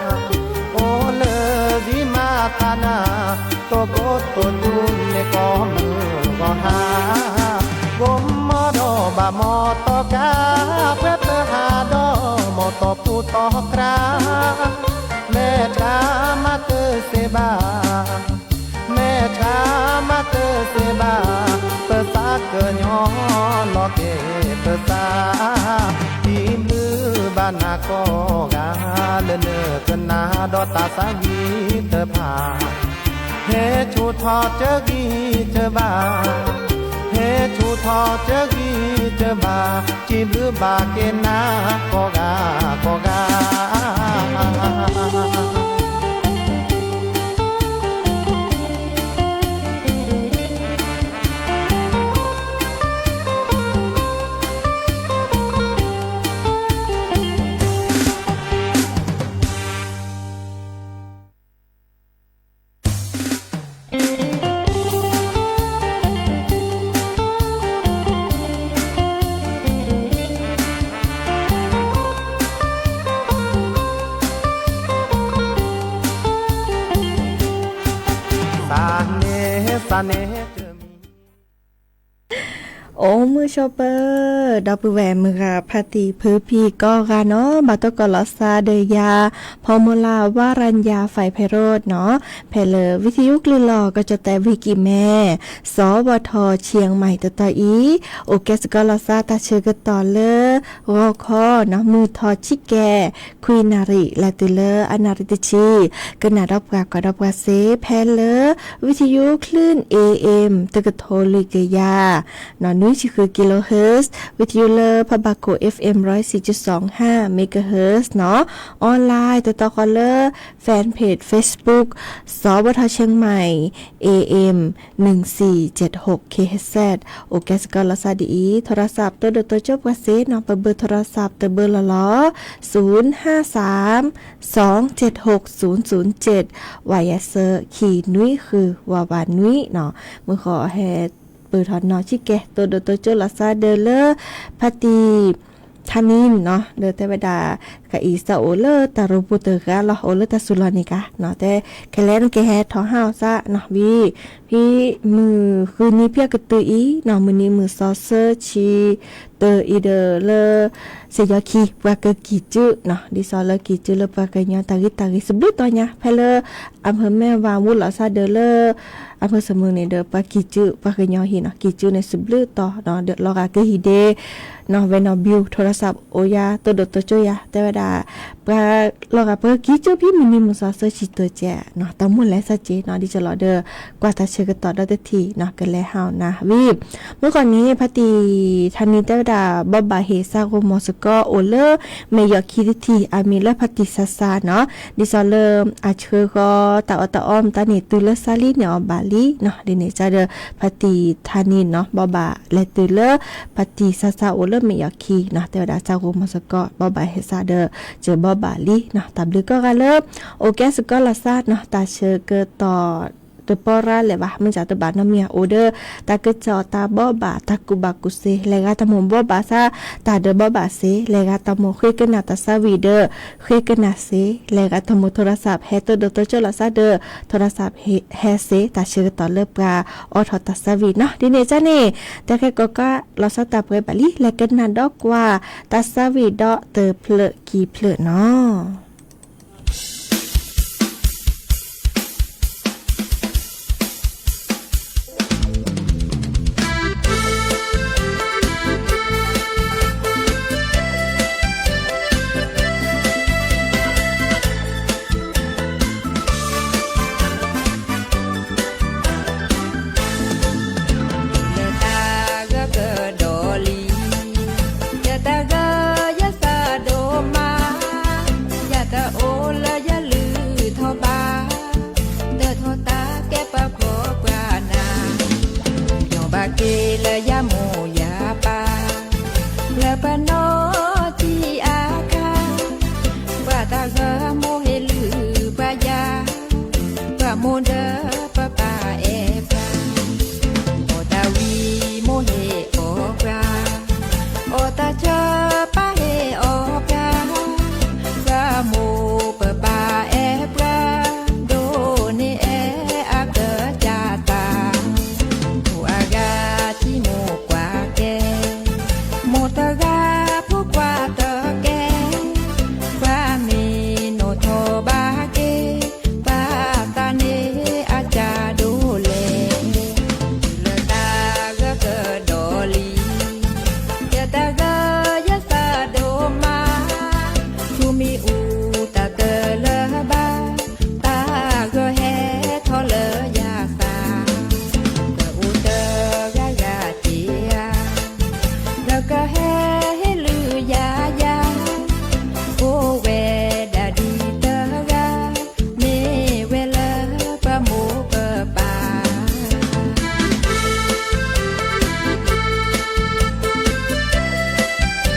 အိၣ်လၢဒံးမၤတၢ်နၤ, တိၢ်ကိတိၢ်ဒူန့ၣ်ကီမုၢ်ဂီၤဟါ, ဂိၢ်မီဒီးဘၣ်မီတီကါ, ပှဲၤပဟးဒီးမီတီပူၤတီကျါ, မဲာ်ချါမၤတစ့ဘၣ်, မဲာ်ချါမၤတစ့ဘၣ်, ပသးကညီလီၤက့ၤပသး, တံၤဘျုးဘၣ်နၤကိးဂၤ, လၢနကနၣ်ဒီးတၢ်သးဝံၣ်တဖၣ်, ဟဲထူၣ်ထီၣ်ကၢဂံၢ်ကဘါ, ဟဲထူၣ်ထီၣ်ကၢဂံၢ်ကဘါ, တံၤဘျုးဘၣ်က့ၤနၤကိးဂၤကိးဂၤ. သးန့ၣ် သးန့ၣ် အိၣ်မုာ်ဆိးပၢၤ ဒီပုၢ်ဝဲၢ်မုၢ်ဂၤဖါတံၢ်ဖုဖံကိးဂၤနီၤ, ဘၣ်တၢ်ကိးလီၤသးဒီးယၤ ဖီမူလါ ဝါရံယါ ဖဲဖဲရိးနီၤ, ဖဲလၢ ဝံထယိၣ်ကလုာ်လီၤ ကီၢ်ကၠီၣ်တဲၣ် ဝံၤကံၢ်မဲ စီၤဘီထီၣ် ခၠံၣ်မၤ တတီၤအံၤ, အိၣ်ကဲစ့ၢ်ကီးလီၤသး တၢ်ဆၢကတီၢ်လၢ ဂီၤခီနီၤ မုၢ်ထီၣ်ဆံကဲ ခွံနၣ်ရံၣ် လဲၤတုၤလၢအနၣ်ရံၣ်တဆံ, ကနၣ်ဒီးပှၤ ကွၢ်ဒီးပှၤစ့ ဖဲလၢ ဝံထယိၣ်ကလုာ် A M တကထိလွံၢ်ကယၤ နီၤ နွံဆံဃု kilohertz, ဝံထယိၣ်လၢဖးဘၣ်ခိၣ် F M ร้อยสี่จุดสองห้า megahertz နီၤ, online တတီၤဃီလၢ fan page Facebook စီၤဘီထီၣ် ခၠံၣ်မၤ A M หนึ่งสี่เจ็ดหก kilohertz, အိၣ်ကဲစ့ၢ်ကီးလီၤသးဒ်အံၤ, โทรศัพท์ တိၢ်ဒိၣ်တိၢ်ကၠိၣ်ပှၤစ့နီၤ, ပဘၢ โทรศัพท์ တဘၢလီၤလီၤ, ศูนย์ห้าสาม สองเจ็ดหก ศูนย์ศูนย์เจ็ด, ဝးယဲၢ်ဆၢ ခံနွံဃု ဝးဝးနွံနီၤ, မုၢ်ဃီဟဲ ပၢၢ်ထီၣ်နီၤဆံကဲ တိၢ်ဒိၣ်တိၢ်ကၠိၣ်လီၤသးဒီးလၢ ဖါတံၢ် ထါနံၣ်နီၤ လၢတဲဝဲဒၣ် အံၤစ့ၢ်အိၣ်လၢတၢ်ရိၣ်ဖှိၣ်တဂၤလီၤ အိၣ်လၢတၢ်စူၤလီၢ်န့ၣ်ကါနီၤ တဲခဲလၢာ်နကဟဲထီၣ်ဟးအီၤစ့ၢ်နီၤ ဝံၤ ဖဲမုၢ်ဃုနံၤဖဲအကတၢၢ်အံၤနီၤ မုၢ်နံၤမုၢ်သီသၢဆံတၢအံၤဒီးလၢ စဲးယီၤခံ ပှၤကကံၢ်စုနီၤ ဒ်သိးလၢကံၢ်စုလၢပှၤကညီတၢ်ဂ့ၢ်တၢ်ဂ့ၢ်စဘျုးတီၤညါ ဖဲလၢ အမ့ၢ်မဲၢ်ဝၤဝူလီၤစ့ၢ်ဒီးလၢ အမ့ၢ်စမုၢ်န့ၣ်ဒီး ပှၤကံၢ်စု ပှၤကညီဟံၣ်နီၤ ကံၢ်စုန့ၣ်စဘျုးတီၤနီၤ ဒီးလီၤဂာ်ကဟံၣ်ဒ့ နီၤ ဝဲနီၣ်ဘံ ထိရစးအိၣ်ယၤ တိၢ်ဒိၣ်တိၢ်ကၠိယၤ တဲဝဲဒၣ် ပှၤလီၤဂာ်ပှၤကံၢ်စုဖဲမုၢ်နံၤမုၢ်သီသၢဆံတၢကဲးနီၤ တၢ်မိၣ်လဲၤစ့ၢ်ကီးနီၤ ဒ်သိးလီၤဒီး ကွၢ်တၢ်ဆၢကတီၢ်ဒီးတထံၣ်နီၤ ကလဲၤဟးအီၤနၤဝံၤ မုၢ်ဃီန့ၣ် ဖါတံၢ်ထါနံတဲဝဲဒၣ် ဘီဘၣ်ဟ့ၣ်စးဂီၤမီၤစ့ၢ်ကီး အိၣ်လၢမဲာ်ယီၣ်ခံတထံၣ် အမံၤလၢဖါတံၢ်ဆးဆးနီၤ ဒ်သိးလၢ အဆှၢဃီၤ တၢ်အီၣ်တၢ်အီမတၤန့ၣ် တုၤလၢစးလံန့ၣ်အီၤဘၣ်လံနီၤ ဒ်န့ၣ်စ့ၢ်ဒီး ဖါတံၢ်ထါနံနီၤ ဘီဘၣ်လဲၤတုၤလၢ ဖါတံၢ်ဆးဆးအိၣ်လၢမဲာ်ယီၣ်ခံနီၤ တဲဝဲဒၣ်စးဂီၤမီၤစ့ၢ်ကီး ဘီဘၣ်ဟ့ၣ်စးဒီး စၢၤဘီဘၣ်လံနီၤ တၢ်ဘျုးကီၢ်ဂၤလၢ အိၣ်ကဲစ့ၢ်ကီးလီၤစ့ၢ်နီၤ တၢ်ဆၢကတီၢ် တပီရၤလဲၣ်ဘၣ် မ့ၢ်စ့ၢ်တဘၣ်နီတမံၤ အိၣ်ဒီး တၢ်ကစီၣ်တၢ်ဘီဘၣ် တၢ်ကူၣ်ဘၣ်ကူၣ်သ့ လဲၤဂၤတၢ်မိၣ်ဘီဘၣ်စ့ၢ် တၢ်ဒုးဘီဘၣ်သ့ လဲၤဂၤတၢ်မိၣ်ဃ့ကနၣ်တၢ်ဆါဝံၤဒီး ဃ့ကနၣ်သ့ လဲၤဂၤတၢ်မိၣ်ထိရစး ဟဲတိၢ်ဒိၣ်တိၢ်ကၠိလီၤစ့ၢ်ဒီး ထိရစးဟဲသ့ တၢ်ဆၢကတီၢ်လၢပှၤအိးထီၣ်တၢ်ဆါဝံၤနီၤ ဒ်န့ၣ်စ့ၢ်န့ၣ် တၢ်ခဲကိးကးလီၤစ့ၢ်တၢ်ပှဲၤဘၣ်လံ လဲၤကနၣ်ဒီးကွၢ် တၢ်ဆါဝံၤဒီးတဖျၢၣ်ခံဖျၢၣ်နီၤ. လၢတၢ်ဂၢၢ်ကဒီးလံ, ယတၢ်ဂၢၢ်ယသးဒိၣ်မး, ယတအိၣ်လၢယလုၢ်ထီၣ်ဘၣ်, တထီၣ်တၢ်ကဲပှၤဖှီၣ်ပှၤနး, ယီၢ်ဘၣ်က့ၤလၢယမိၢ်ယပၢ်, လၢပနီၢ်ထံအခါ, ပှၤတၢ်ဂၢၢ်မိၢ်ဟ့ၣ်လုၢ်ပှၤယၤ, ပှၤမိၢ်ဒီးပပၢ်အဲၣ်ပှၤ, အီၣ်တၢ်ဝံၤမိၢ်ဟ့ၣ်အီၣ်ပှၤ, အီၣ်တၢ်ဆၢပၢ်ဟ့ၣ်အီၣ်ပှၤ, ပှၤမိၢ်ပပၢ်အဲၣ်ပှၤ, ဒိၣ်န့ၢ်အဲၣ်အကစၢ်တၢ်, မိၢ်အဂၤထံမိၢ်ကွၢ်ကဲ, မိၢ်တဂၤဖိကွၢ်တကဲ, ပှၤမ့ၢ်နီၢ်ထီၣ်ဘၣ်က့ၤ, ပှၤသးန့ၣ်အကၢ်ဒိၣ်လဲၣ်, တုၤလၢတၢ်ဂၢၢ်ကဒီးလံ, ယတၢ်ဂၢၢ်ယသးဒိၣ်မး, ဆူမ့ၣ်အူတၢ်တလၢဘၣ်, တၢ်ဂၢၢ်ဟဲထီၣ်လၢယသး, ကအိၣ်တဂၤဂၤက့ၤဧါ, လၢကဟဲဟ့ၣ်လုၢ်ယၤယၤ, အိၣ်ဝဲဒၣ်ဒ်တဂၤ, မ့ၢ်ဝဲလၢပမိၢ်ပပၢ် လၢ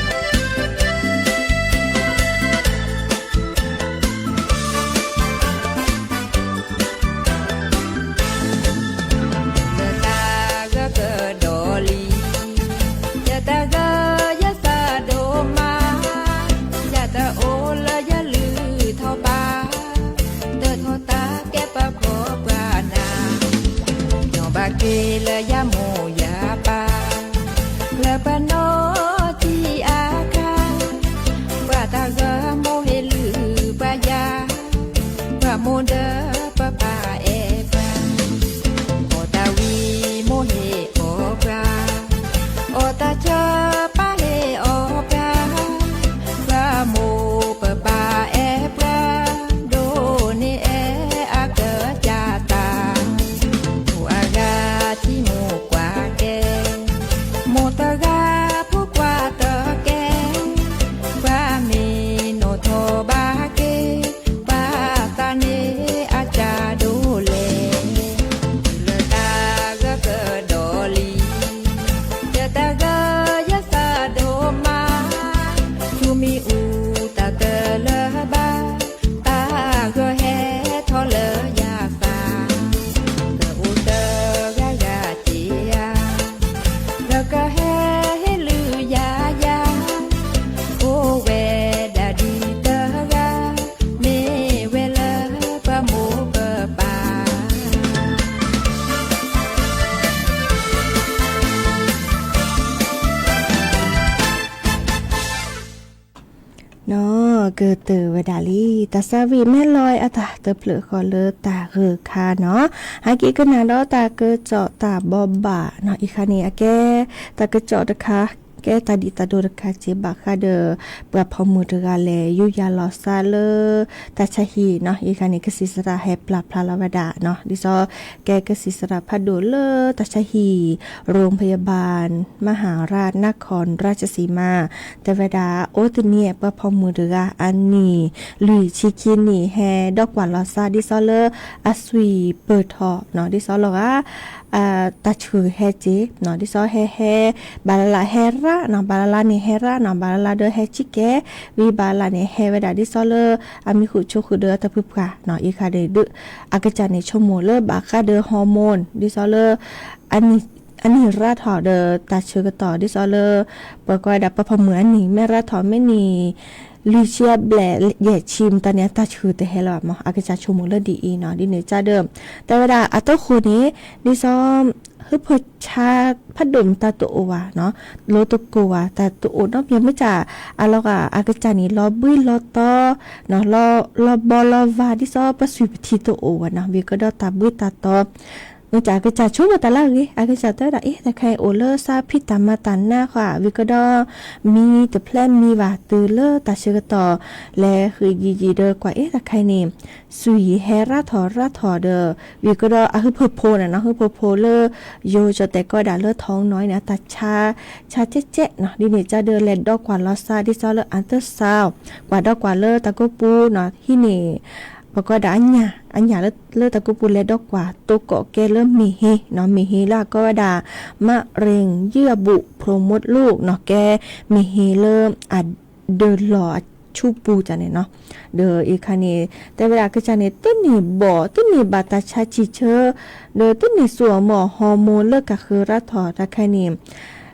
တၢ်ဂၢၢ်ကဒီးလံ, ယတၢ်ဂၢၢ်ယသးဒိၣ်မး, ယတအိၣ်လၢယလုၢ်ထီၣ်ဘၣ်, တထီၣ်တၢ်ကဲပှၤဖှီၣ်ပှၤနး, ယီၢ်ဘၣ်က့ၤလၢယမိၢ်ယပၢ်, လၢပနီၢ်ထံအခါ, ပှၤတၢ်ဂၢၢ်မိၢ်ဟ့ၣ်လုၢ်ပှၤယၤ, ပှၤမိၢ်ဒီးပပၢ်အဲၣ်ပှၤ, အီၣ်တၢ်ဝံၤမိၢ်ဟ့ၣ်အီၣ်ပှၤ, အီၣ်တၢ်ဆၢပၢ်ဟ့ၣ်အီၣ်ပှၤ, ပှၤမိၢ်ပပၢ်အဲၣ်ပှၤ, ဒိၣ်န့ၢ်အဲၣ်အကစၢ်တၢ်, မိၢ်အဂၤထံမိၢ်ကွၢ်ကဲ, မိၢ်တဂၤ ကတၢၢ်ဝဲဒၣ်လံ တၢ်ဆါဝံၤမဲၢ်လီၤအတၢ်တဖျၢၣ်ဃီလၢတၢ်ဂၢၢ်ခါနီၤ, ဟဲက့ၤကနၣ်ဒီးတၢ်ကစီၣ်တၢ်ဘိးဘၣ်နီၤ, အံၤခါန့ၣ် အကဲ တၢ်ကစီၣ်တခါ ကဲတၢ်ဒ်တၢ်ဒိတခါစ့ၢ် ဘၣ်ဃးဒီး ပှၤဖီၣ်မုၢ်တဂၤလဲၤ ယူးယၤလီၤစၢ်လၢ တၢ်ဆါဟံၣ်နီၤ, အံၤခါန့ၣ် ကသံၣ်သရၣ်ဟဲပျၢ်ဖျါလီၤဝဲဒၣ်နီၤ, ဒ်သိး ကဲကသံၣ်သရၣ်ဖးဒိၣ်လၢတၢ်ဆါဟံၣ် โรงพยาบาลมหาราชนครราชสีมา တဲဝဲဒၣ် အိၣ်တနံၤပှၤဖီၣ်မုၢ်တဂၤ အနံၣ်လွံၢ်ဆံခံနံၣ် ဟဲဒီးကွၢ်လီၤစၢ် ဒ်သိးလၢအသွံၣ်ပၢၢ်ထီၣ်နီၤ, ဒ်သိးလီၤဂာ် တၢ်ဆှုၣ်ဟဲစ့ၢ်နီၤ, ဒ်သိးဟဲဟဲ ဘၣ်လၢ်လၢ်ဟဲရၣ်နီၤ, ဘၣ်လၢ်လၢ်န့ၣ်ဟဲရၣ်နီၤ, ဘၣ်လၢ်လၢ်ဒီးဟဲဆံးကဲ, ဝံၤဘၣ်လၢ်လၢ်န့ၣ် ဟဲဝဲဒၣ်ဒ်သိးလၢ အမံၤဃုာ်ဆိဃုာ်ဒီးတၢ်ဖုဖှၣ်နီၤ, အံၤခါန့ၣ်ဒုး အကစၢ်န့ၣ်ဆိကမိၣ်လၢဘၣ်ဃးဒီး hormone ဒ်သိးလၢ အနံၣ်ရၣ်ထီၣ်ဒီးတၢ်ဆၢကတီၢ် ဒ်သိးလၢ ပှၤကိးဝဲဒၣ်ပှၤဖီၣ်မုၢ်အနံၣ် မ့ၢ်ရၣ်ထီၣ်မ့ၢ်နံၣ် လွံၢ်ဆံအဘျဲၣ်ယဲၢ်ဆံမတၤန့ၣ် အတၢ်ဆှုၣ်တဟဲလၢၤဘၣ်မး, အကစၢ်ဆိကမိၣ်လၢဒ်အံၤနီၤ, ဒ်န့ၣ်ကဒီး တဲဝဲဒၣ်အတၢ်ဃိန့ၣ် ဒ်သိး ဟုဖၢဆါဖးဒိၣ်မတၤတအိၣ်ဘၣ်နီၤ, လိၤတကိၢ်ဘၣ် တၢ်တအိၣ်နီတမံၤ မ့ၢ်က အလီၤဂာ် အကစၢ်န့ၣ် လီၤဘှံးလီၤတီၤ လီၤဘီလီၤဝါ ဒ်သိးပှၤသွံၣ်ပထံတအိၣ်ဘၣ်နီၤ, ဝံၤကဒီးတၢ်ဘှံးတၢ်တီၤ မ့ၢ်က အကစၢ်ဆိကမိၣ်တၢ်လၢအဂ့ၤ အကစၢ်တဲဝဲဒၣ် အ့ တၢ်ခါအံၤအိၣ်လၢစးဖံးတၢ်မၤတၢ်နါဃီ ဝံၤကဒီး မံတဖျဲမံဘၣ်တုၤလၢတၢ်ဆၢကတီၢ် လဲၤဃ့ယံာ်ယံာ်ဒီးကွၢ် အ့ တၢ်ခါအံၤန့ၣ် သွံၣ်ဟဲရၣ်ထီၣ်ရၣ်ထီၣ်ဒီး ဝံၤကဒီးအဟုဖၢဖိန့ၣ်နီၤ, ဟုဖၢဖိလၢ ယိၤကၠီၣ်တဲာ်ကိးဝဲဒၣ်လၢထီနီၤအံၤန့ၣ် အတၢ်ဆါ ဆါကဲကဲနီၤ, ဒ်န့ၣ်ကဒီးလဲၤဒီးကွၢ်လီၤစၢ် ဒ်သိးလၢ ultrasound ကွၢ်ဒီးကွၢ်လၢတၢ်ကိးပူၤနီၤ, ဟံးန့ၢ် ပှၤကိးဝဲဒၣ်အညၣ် အညၣ်လၢတၢ်ကိးပူၤလဲၤဒီးကွၢ် တိကိးကဲလၢမ့ၢ်ဟ့နီၤ, မ့ၢ်ဟ့လၢအကိးဝဲဒၣ် မရ့ၣ်ယုၢ်အဘူၣ် ဖျိၣ်မူလိနီၤ, ကဲမ့ၢ်ဟ့လၢအ ဒၢးလီၢ်အဆူပူၤန့ၣ်နီၤ, ဒီးအံၤခါန့ၣ် တဲဝဲဒၣ်အကစၢ်န့ၣ် တန့ၢ်ဘီၣ် တန့ၢ်ဘၣ်တၢ်ဆါဆံၣ်ဆၢ ဒီးတန့ၢ်စိအမီၢ် hormone လၢကဃၢၤရၣ်ထီၣ် တၢ်ခါန့ၣ်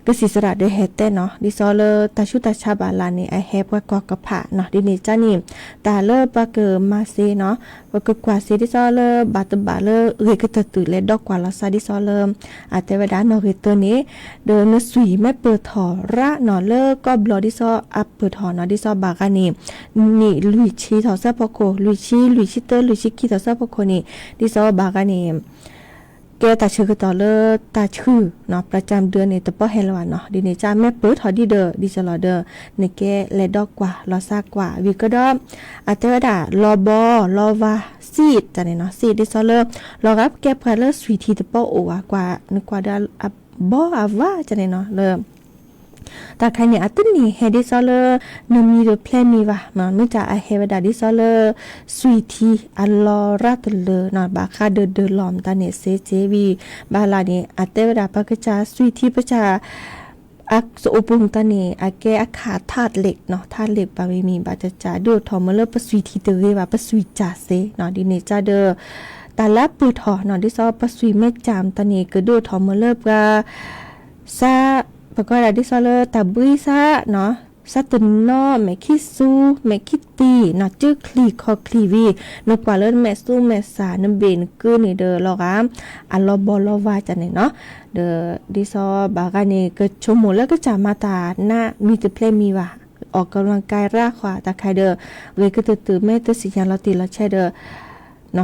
ကသံၣ်သရၣ်ဒီးဟဲတဲနီၤ, ဒ်သိးလၢတၢ်ဆူးတၢ်ဆါဘၣ်လၢ်န့ၣ် အဟဲပှၤကွၢ်ကဖၣ်နီၤ, ဒ်န့ၣ်ကန့ၣ် တၢ်လၢပှၤကမၤစ့နီၤ, ပကကွၢ်စ့ဒ်သိးလၢဘၣ်တဘၣ်လၢဂ့ၤကတၢၢ်တုၤလဲၤဒီးကွၢ်လီၤစၢ် ဒ်သိးလၢ အတဲဝဲဒၣ်နီၣ်ဂ့ၤတၢန့ၣ် ဒီးနသွံၣ်မ့ၢ်ပၢၢ်ထီၣ်ရၣ်နီၤ လၢကီၢ်ဘျီဒ်သိးအပၢၢ်ထီၣ်နီၤ, ဒ်သိးဘၣ်ဂၤန့ၣ် နံၣ်လွံၢ်ဆံထီၣ်ဆၢဖီခိၣ် လွံၢ်ဆံ လွံၢ်ဆံတၢ လွံၢ်ဆံခံထီၣ်ဆၢဖီခိၣ်န့ၣ် ဒ်သိးဘၣ်ဂၤန့ၣ် ကဲတၢ်ဆၢကတီၢ်လၢတၢ်ဆှုၣ်နီၤ ပှၤကၢ်ဒၢန့ၣ် တပီၢ်ဟဲလၢၤဘၣ်နီၤ, ဒ်န့ၣ်ကမ့ၢ်ပၢၢ်ထီၣ်ဒ်ဒီး ဒ်သိးလီၤဒီး နကဲလဲၤဒီးကွၢ်လီၤစၢ်ကွၢ် ဝံၤကဒီး အတဲဝဲဒၣ် လီၤဘီလီၤဝါ စံၣ်တၢ်န့ၣ်နီၤ, စံၣ်ဒ်သိးလၢ လီၤဂာ်ပကဲပှၤလၢသွံၣ်ထံတပီၢ်အိၣ်ဘၣ်ကွၢ် နကွၢ်ဒီးအဘီအဝါတၢ်န့ၣ်နီၤ လၢ တၢ်ခါန့ၣ် အတန့ၢ်ဟဲဒ်သိးလၢ နမံတဖျဲမံဘၣ်, မ့ၢ်တၢ်အဟဲဝဲဒၣ်ဒ်သိးလၢ သွံၣ်ထံအလီၤရၣ်တလၢနီၤ, ဘၣ်ဃးဒီးဒၢးလီၢ်မတၤန့ၣ်စ့စ့ဝံၤ ဘၣ်လၢ်န့ၣ် အတဲဝဲဒၣ်ပကစၢ်သွံၣ်ထံပကစၢ် အစအိၣ်ပူၤမတၤန့ၣ် အကဲအခးထၣ်လ့းနီၤ, ထၣ်လ့းဘၣ်မံၤမံၤဘၣ်တၢ်စၢ် ဒုးအိၣ်ထီၣ်မ့ၢ်လၢပသွံၣ်ထံတဂ့ၤဘၣ် ပသွံၣ်စၢ်စ့နီၤ, ဒ်န့ၣ်ကဒီး တၢ်လၢအပၢၢ်ထီၣ်နီၤ, ဒ်သိးပသွံၣ်မ့ၢ်စၢ်မတၤန့ၣ် ကဒုးအိၣ်ထီၣ်မ့ၢ်လၢပှၤ စး ပကိးဒၣ်ဒ်သိးလၢတၢ်ဘှံးစးနီၤ, စးတနီၤ မဲာ်ခံဆူ မဲာ်ခံတံၢ်နီၤ, စုချံၣ်ခီၣ်ချံၣ်ဝံၤ နကွၢ်လၢမဲာ်သူမဲာ်ဆၣ် နဘ့ၣ်နကုၢ်န့ၣ်ဒီးလီၤဂာ် အလီၤဘီလီၤဝါတၢ်န့ၣ်နီၤ, ဒီးဒ်သိးဘၣ်ဂၤန့ၣ် ကဆိကမိၣ်လၢကစၢ်မၤတၢ်နါမံတဖျဲမံဘၣ်, ออกกำลังกายရၣ်ဃီ တၢ်ခါဒီး ဂ့ၤကတၢၢ်တုၤမ့ၢ်တသ့ၣ်ညါလီၤတံၢ်လီၤဆဲးဒီး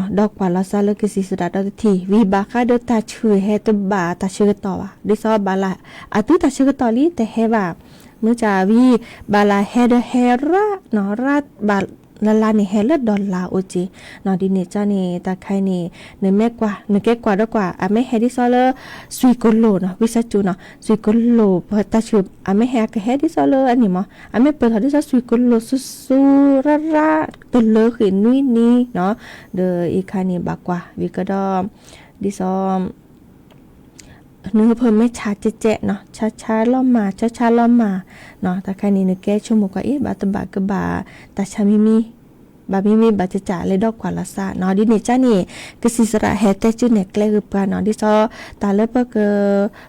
ဒီးကွၢ်လီၤစၢ်လၢကသံၣ်သရၣ်ဒီတထံၣ် ဝံၤဘၣ်ဃးဒီးတၢ်ဆှုၣ်ဟဲတဘၣ်တၢ်ဆၢကတီၢ်ဘၣ်, ဒ်သိးဘၣ်လၢ် အတုၤတၢ်ဆၢကတီၢ်လံတဟဲဘၣ်, မ့ၢ်ကဝံၤ ဘၣ်လၢ်ဟဲဒီးဟဲရၣ်နီၤ ရၣ်ဘၣ်လၢ်လၢ်န့ၣ်ဟဲလၢဒီးလၢ်အိၣ်က့ၤနီၤ, ဒ်န့ၣ်ကန့ၣ် တၢ်ခါအံၤန့ၣ် နမ့ၢ်ကွၢ် နကဲကွၢ်ဒီးကွၢ် အမ့ၢ်ဟဲဒ်သိးလၢ သွံၣ်ကလိၤနီၤ ဝံသးစူၤနီၤ သွံၣ်ကလိၤ ပတၢ်ဆှုၣ် အမ့ၢ်ဟဲအကဟဲဒ်သိးလၢအန့ၣ်မး အမ့ၢ်ပၢၢ်ထီၣ်ဒ်သိးသွံၣ်ကလိၤဆူဆူရၣ်ရၣ် တလၢဃ့ၢ်နွံနံၤနီၤ, ဒီးအံၤခါန့ၣ် ဘၣ်ကွၢ်ဝံၤကဒီး ဒ်သိး နဟုဖၢမ့ၢ်ဆါကဲကဲနီၤ ဆါဆါလီၤမၢ် ဆါဆါလီၤမၢ်နီၤ, တၢ်ခါန့ၣ် နကဲဆိကမိၣ်ကွၢ်အံၤ ဘၣ်တဘၣ်ကဘၣ် တၢ်ဆါမံမံ ဘၣ်မံမံဘၣ်တစးလဲၤဒီးကွၢ်လီၤစၢ်နီၤ, ဒ်န့ၣ်ကန့ၣ် ကသံၣ်သရၣ်ဟဲတဲစုနဲၣ်ကျဲဂ့ၤပှၤနီၤ, ဒ်သိး တၢ်လၢပက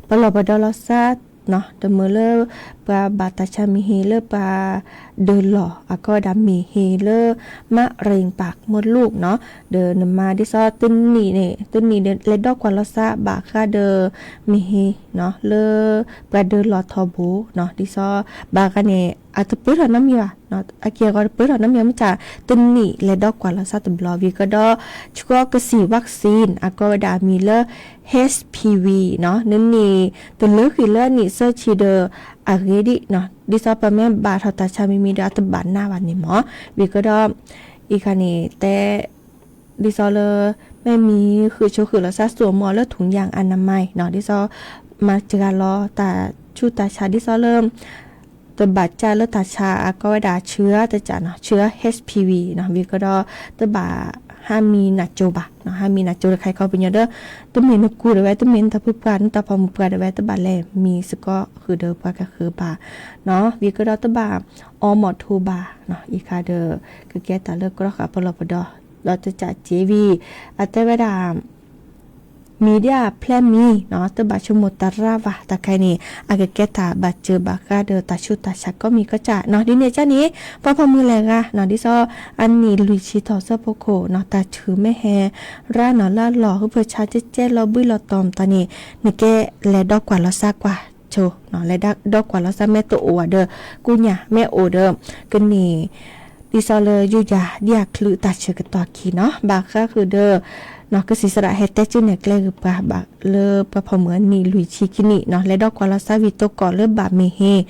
ပလီၢ်ပဒီလီၤစၢ်နီၤ, တမ့ၢ်လၢ ပှၤဘၣ်တၢ်ဆါမံၤဟ့လၢပှၤ ဒၢးလီၢ် အကီဒၣ်မ့ၢ်ဟ့လၢ မးရ့ၣ်ပၢ်မူလိၣ်နီၤ, ဒီးနမၤဒ်သိးတနံၤန့ၣ် တနံၤဒီးလဲၤဒီးကွၢ်လီၤစၢ်ဘၣ်ဃးဒီး မ့ၢ်ဟ့နီၤ လၢ ပှၤဒၢးလီၢ်ထီဘိနီၤ, ဒ်သိး ဘၣ်ဃးန့ၣ် အတပၢၢ်ထီၣ်နီတမံၤဘၣ်, အက့ၢ်အဂီၤတပၢၢ်ထီၣ်နီတမံၤ မ့ၢ်တၢ်တနံၣ်လဲၤဒီးကွၢ်လီၤစၢ်တဘျီ ဝံၤကဒီး ဆှီကစံၣ် vaccine အကိးဝဲဒၣ်အမံၤလၢ H P V နီၤ နနံၣ်တလၢဃံးလၢအနံၣ်သၢဆံဒီး အဂ့ၤဒံးနီၤ ဒ်သိးပမ့ၢ်ဘၣ်ထီၣ်တၢ်ဆါမံၤမံၤဒီးအတဘၣ်နါဘၣ်န့ၣ်မး ဝံၤကဒီး အံၤခါန့ၣ်တဲ ဒ်သိးလၢ မ့ၢ်မံၤဃုာ်ဆိးဃုာ်လီၤစၢ် သူၣ်အမီၢ်လၢ ထုၣ်ညၣ်အနမါ နီၤ ဒ်သိး မၤစှၤလီၤတၢ်ဆူးတၢ်ဆါ ဒ်သိးလၢ တဘၣ်ကၢ်လၢတၢ်ဆါအကိးဝဲဒၣ်ဆှၢတကးနီၤ ဆှၢ H P V နီၤ ဝံၤကဒီး တဘၣ်ဟးမံၤနၢ်ကၠိဘၣ်နီၤ ဟးမံၤနၢ်ကၠိတခါခီပညီဒီး တမ့ၢ်နကူးဒၣ်ဝဲ တမ့ၢ်နတၢ်ဖုပှၢ် နတၢ်ဖီမုၢ်ပှၢ်ဒၣ်ဝဲ တဘၣ်လဲၤမံၤစ့ၢ်ကီးဃုာ်ဒီးပှၤကဃၢၤဘၣ်နီၤ ဝံၤကဒီးတဘၣ်အီမီၢ်ထိဘၣ်နီၤ အံၤခါဒီး ကကဲတၢ်လၢကီၢ်ဃာ်ပလီၢ်ပဒီ ဒီးတကးက့ၤဝံၤ အတဲဝဲဒၣ် မံၤဒ်အဖျဲၣ်မံၤနီၤ တဘၣ်ဆိကမိၣ်တရၣ်ဘၣ် တၢ်ခဲအံၤန့ၣ် အကကဲတၢ်ဘၣ်စၢၤဘၣ်ဃးဒီးတၢ်ဆူးတၢ်ဆါကိးမံၤကိးကၠၢ်နီၤ ဒ်န့ၣ်ကၠၢ်န့ၣ် ပှၤဖီမုၢ်လဲၤဂၤနီၤ ဒ်သိး အနံၣ်လွံၢ်ဆံထီၣ်ဆၢဖိခိၣ်နီၤ တၢ်ထုးမ့ၢ်ဟဲရၢနီၤ လၢအလီၢ်ဟုဖၢဆါကဲကဲလီၤဘှံးလီၤတီၤမတၤန့ၣ် နကဲလဲၤဒီးကွၢ်လီၤစၢ်ကွၢ်ဆိနီၤ လဲၤဒီးကွၢ်လီၤစၢ်မ့ၢ်တအိၣ်ဝဲဒီး ကူညၢ်မ့ၢ်အိၣ်ဒီး ကန့ၢ် ဒ်သိးလၢယူးယၤဒ်အချုးတၢ်ဆၢကတီၢ်ခံနီၤ ဘၣ်ဃးဃုာ်ဒီး ကစံးစရၣ်ဟဲတဲကၠိနဲၣ်ကျဲဂ့ၤပှၤဘၣ်လၢပှၤဖီမုၢ်အနံၣ်လွံၢ်ဆံခံနံၣ်နီၤ လဲၤဒီးကွၢ်လီၤစၢ်ဝံၤသကိးလၢဘၣ်မ့ၢ်ဟ့ၣ်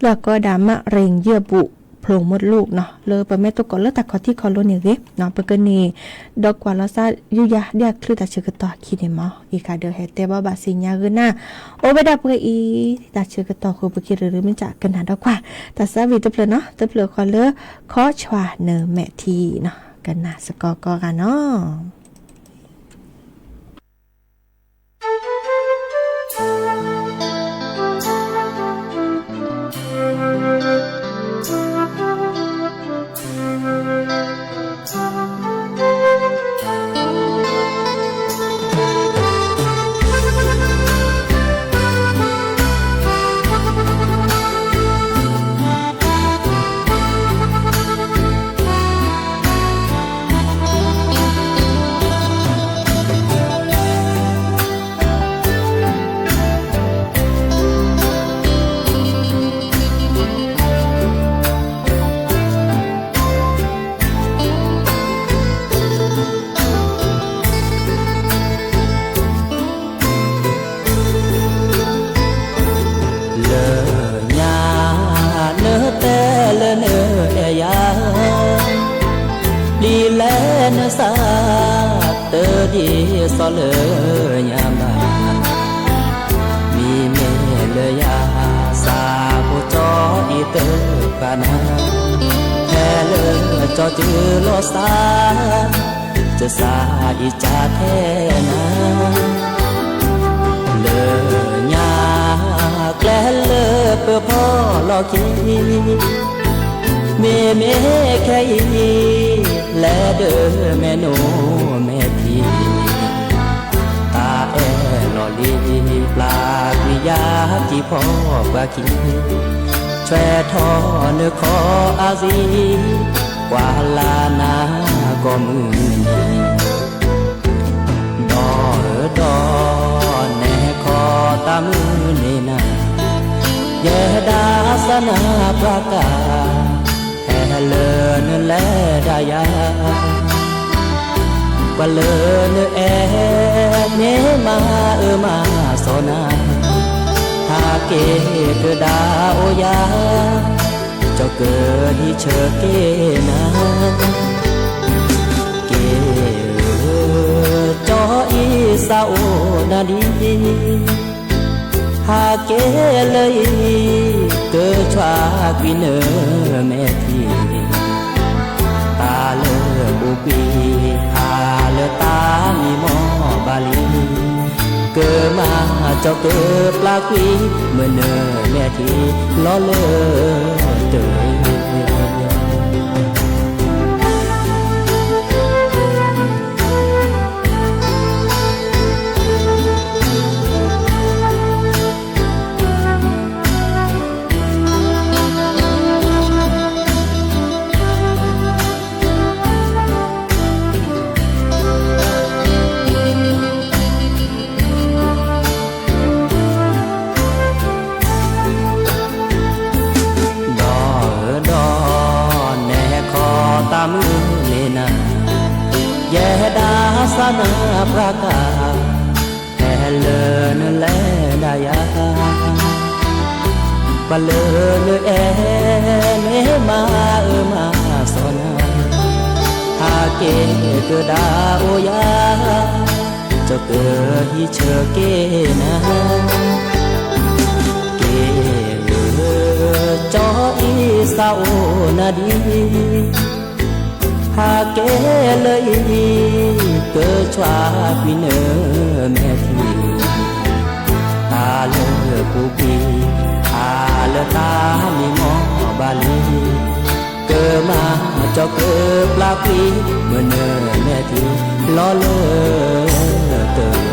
လၢအကိးဒၣ် မ့ၢ်ရ့ၣ်ယဲၢ်ဘူၣ်ဖျိၣ်မုၢ်လိၣ်နီၤ လၢပမ့ၢ်သကိးလၢတၢ်ခီၣ်ထံးခီၣ်လိၤန့ၣ်ဂ့ၤနီၤ ပကန့ၢ် ဒီးကွၢ်လီၤစၢ်ယူးယၤဒ်အချုးတၢ်ဆၢကတီၢ်ခံန့ၣ်မး အံၤခါဒီးဟဲတဲဘၣ်ဘၣ်စံးညါဂ့ၤနၤ အိၣ်ဝဲဒၣ်ပှဲၤအံၤ တၢ်ဆၢကတီၢ်ဃိပက့ၤရၢရၢမ့ၢ်ကၠၢ်ကနၣ်ဒီးကွၢ် တၢ်သးဝံၣ်တဖျၢၣ်နီၤ တဖျၢၣ်ဃီလၢ ခီဆွးနမဲာ်ထံနီၤ ကနၣ်စ့ၢ်ကီးကိးဂၤနီၤ လၢညါ နတဲလၢနအဲၣ်ယၤ ဒ်လဲၣ်နသး တဒ်သိးလၢညါဘၣ် မ့မ့ၢ်လၢယၤ စးဖိကၠီအံၤတပာ်နၤ ဖဲလၢကၠီတုၤလီၤစၢ် ကစၢ်အံၤကၢ်ထဲနၤ လၢညါ ကျဲလၢပဖီၣ်လီၤခံ မ့မ့ၢ်ခဲအံၤ လဲၤဒၢမဲာ်နိမဲာ်ထံ တၢ်အဲၣ်လီၤလံ ပျၢ်ကွံာ်ယၤတံၤဖီၣ်ပှၤခံ ဆွဲထီၣ်နခီအသံ ကွၢ်လၢ်နၤကိးမုၢ်နံၤ ဒီးဒီး နဲခီတၢ်မုၢ်န့ၢ်နၤ ယဲဒၣ်စၢ်နၤပှၤကၢ် ဖဲလၢနလဲၤဒၣ်ယၤ ပှၤလၢနအဲၣ်န့ၣ်မၤအၢမၤစီနၤ ဟးက့ၤကဒါအိၣ်ယၤ ကၠီကဒံဆၢက့ၤနၤ က့ၤဧၢ ကၠီအံၤစးအိၣ်နၤဒံး ဟးက့ၤလၢအံၤ ကဆွးကွံာ်နမဲာ်ထံ တၢ်လၢအိၣ်ကွံာ် ဖးလၢတၢ်မံမီၢ်ဘၣ်လံ ကမၤကၠီကပျၢ်ကွံာ် မနမဲာ်ထံ လီၤလၢတၢ် သရၣ်ကါ, ဟဲလၢနလဲၤဒၣ်ယၤ, ပှၤလၢနအဲၣ် မ့ၢ်မၤအၢမၤစီနၤ, ဟးက့ၤကဒါအိၣ်ယၤ, ကၠီကဟံးဆၢက့ၤနၤ, က့ၤလၢ ကၠီအံၤစးအိၣ်နၤဒံး ဟးက့ၤလၢအံၤ ကဆှၣ်ကွံာ်နမဲာ်ထံ, တၢ်လၢပူၤကွံာ် အါလၢတၢ်မံမီၢ်ဘၣ်လံ, ကမၤကၠီကပျၢ်ကွံာ် မနမဲာ်ထံ လီၤလၢတၢ်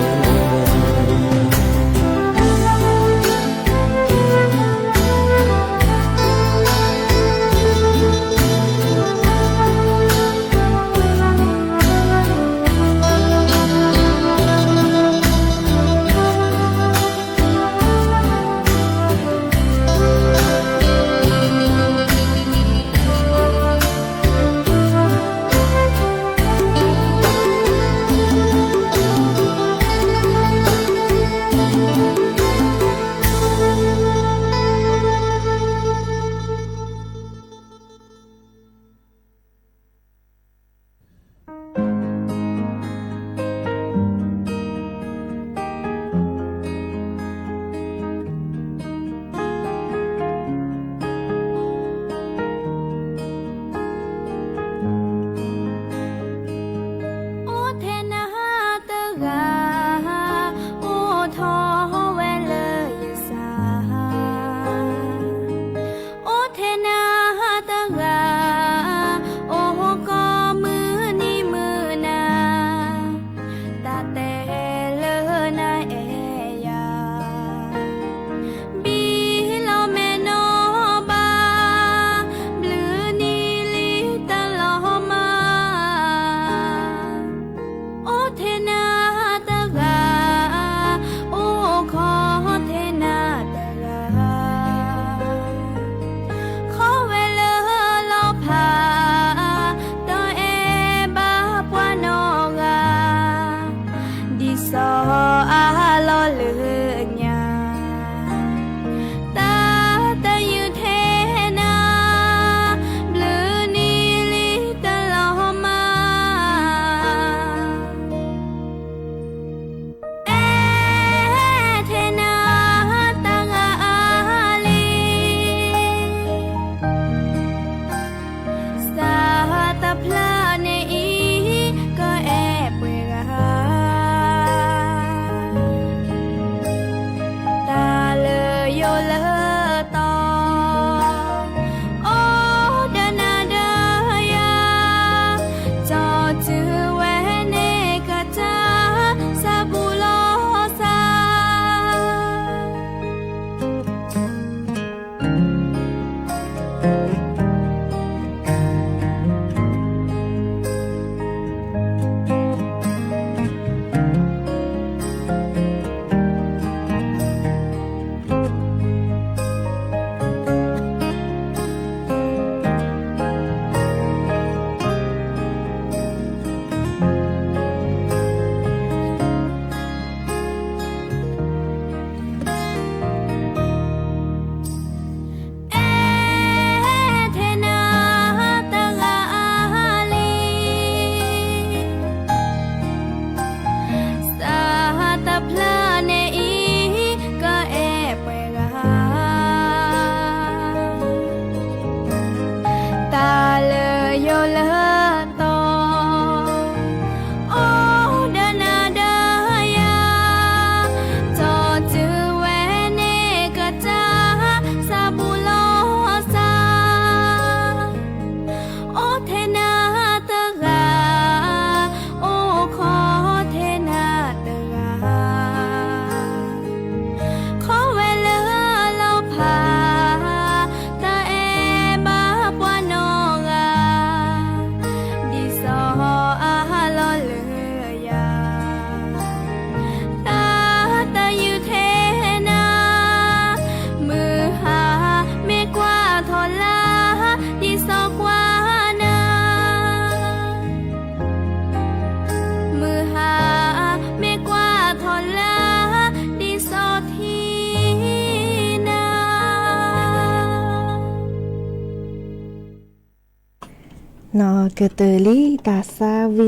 နီၢ်ကတၢၢ်လံတၢ်ဆါဝံၤ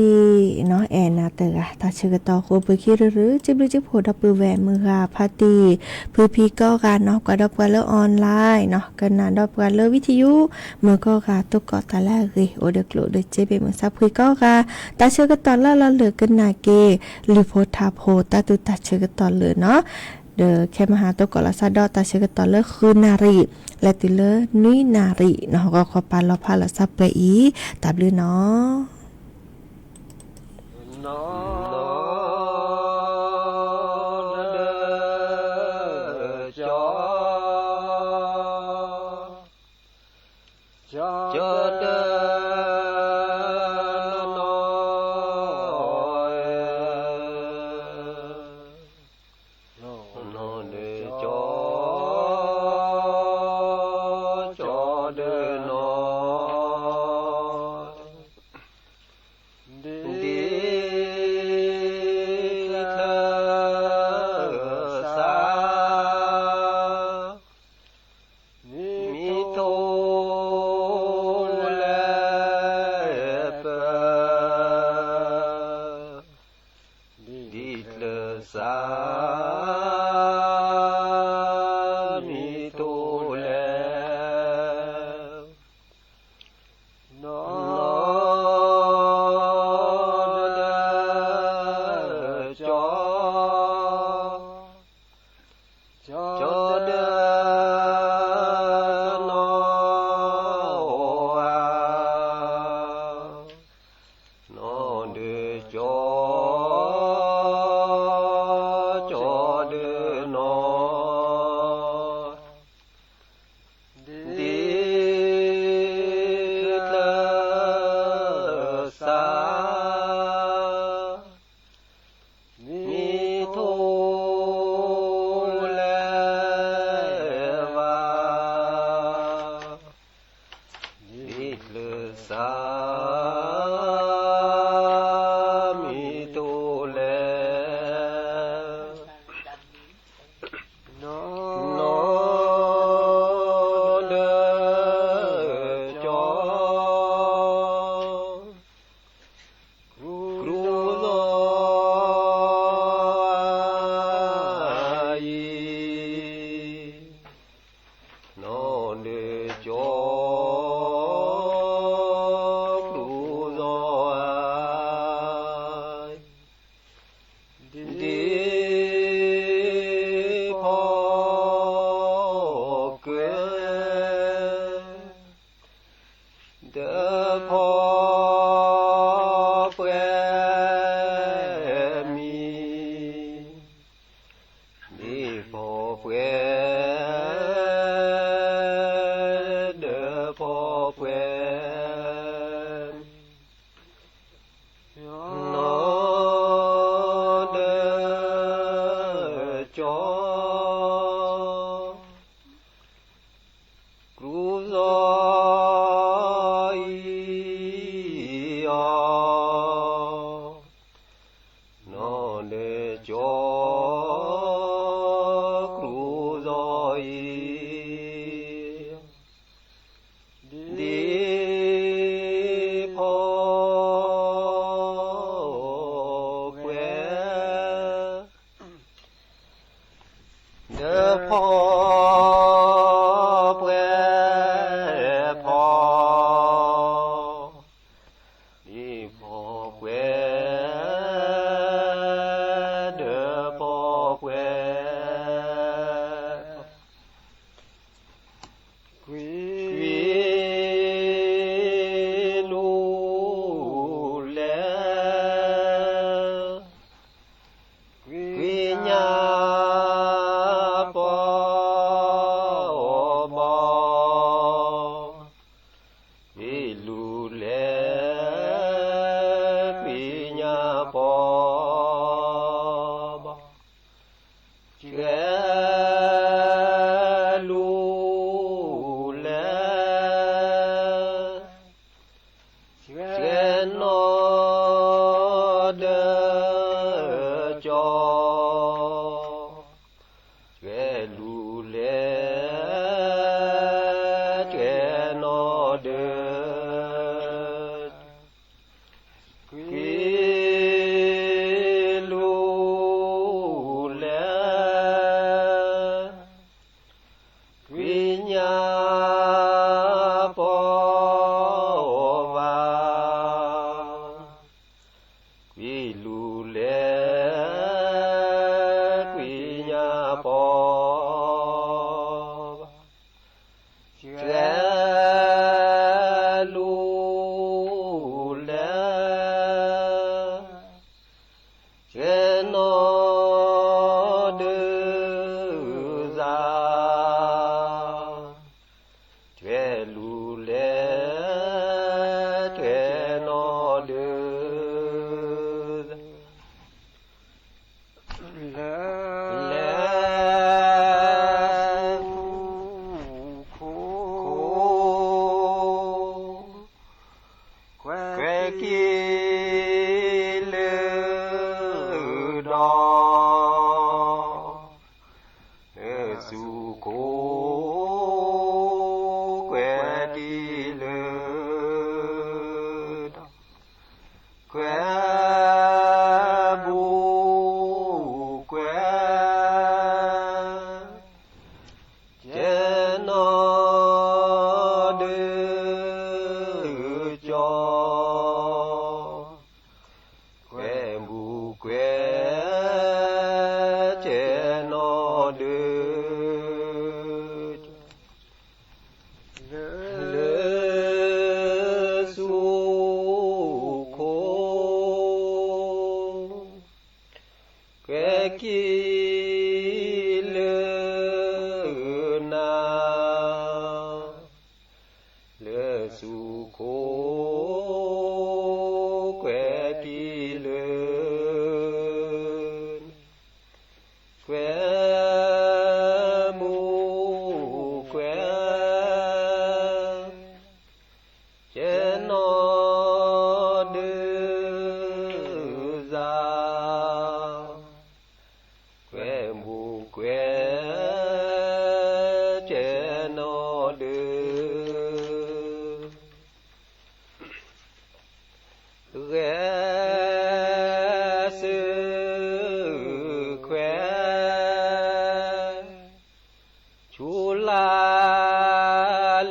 နီၢ် အဲၣ်နၤတဂၤ တၢ်ဆၢကတီၢ်ဃိ ပှ့ၤခံရၢရၢ စုဘျုးစုဖှိၣ်ဒီပုၢ်ဝဲၢ်မုၢ်ဂၤဖါတံၢ် ဖုဖံကိးဂၤနီၢ် ကွၢ်ဒီးပှၤလၢ online နီၢ် ကနၣ်ဒီးပှၤလၢ ဝံထံယူၣ် မုၢ်ကိးဂၤ သကိးတၢ်လၢအဂ့ၤ အိၣ်ဒီးကျိၣ်ဒီးစ့ ဘ့ၣ်မုၢ်ဆါဖှံကိးဂၤ တၢ်ဆၢကတီၢ်လၢလီၤလၢာ်ကနၣ်က့ၤ လုၢ်ဖိထါဖိ တၢ်သူၣ်တၢ်ဆၢကတီၢ်လၢာ်နီၢ် ဒီးခဲမဟါသကိးလီၤစၢ်ဒီး တၢ်ဆၢကတီၢ်လၢဃုနၣ်ရံၣ် လဲၤတုၤလၢနွံနၣ်ရံၣ်နီၢ် ဂီၤခီပာ်လီၤဖးလီၤစၢ်ပှဲၤအံၤ တၢ်ဘျုးနီၢ်. ကွဲၤလူၤလဲၤ ကွဲၤနီၢ်ဒုး လဲၤဆူခိၣ် ကွဲၤက့ၤလၢဒီး ဆူခိၣ် ကွဲၤက့ၤလၢဒီး ကွဲၤဘူးကွဲၤ ကဲနီၢ်ဒုး ကၠီ ကွဲၤဘူးကွဲၤ ကဲနီၢ်ဒုး လၢဆူခိၣ် ကွဲၤက့ၤလၢနၤ လၢဆူခိၣ် ကွဲၤက့ၤလၢနၤ ကွဲၤဘူးကွဲၤ ကဲနီၢ်ဒုး ကွဲၤဘူးကွဲၤ ကဲနီၢ်ဒုး ဂဲၤဆၢခွဲး ဆူလၢ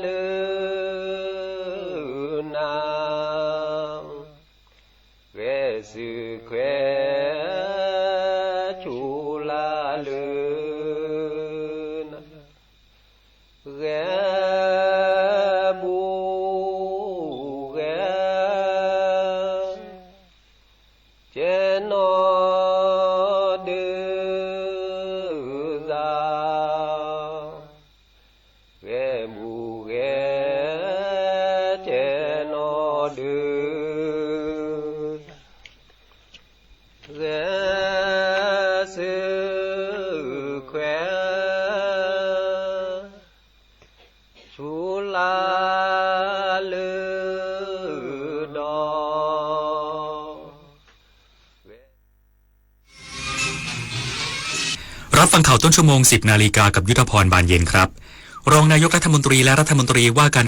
လၢနၤ ဂဲၤဆၢခွဲး ဆူလၢလၢနၤ ဂဲၤဘူးဂဲၤ ကဲနီၢ်ဒုး ဂဲၤဘူးဂဲၤ ကဲနီၢ်ဒုး ဂဲၤဆၢခွဲး ဆူလၢလၢဒီး รับฟังข่าวต้นชั่วโมง สิบนาฬิกา กับยุทธพร บานเย็นครับ รองนายกรัฐมนตรีและรัฐมนตรีว่าการ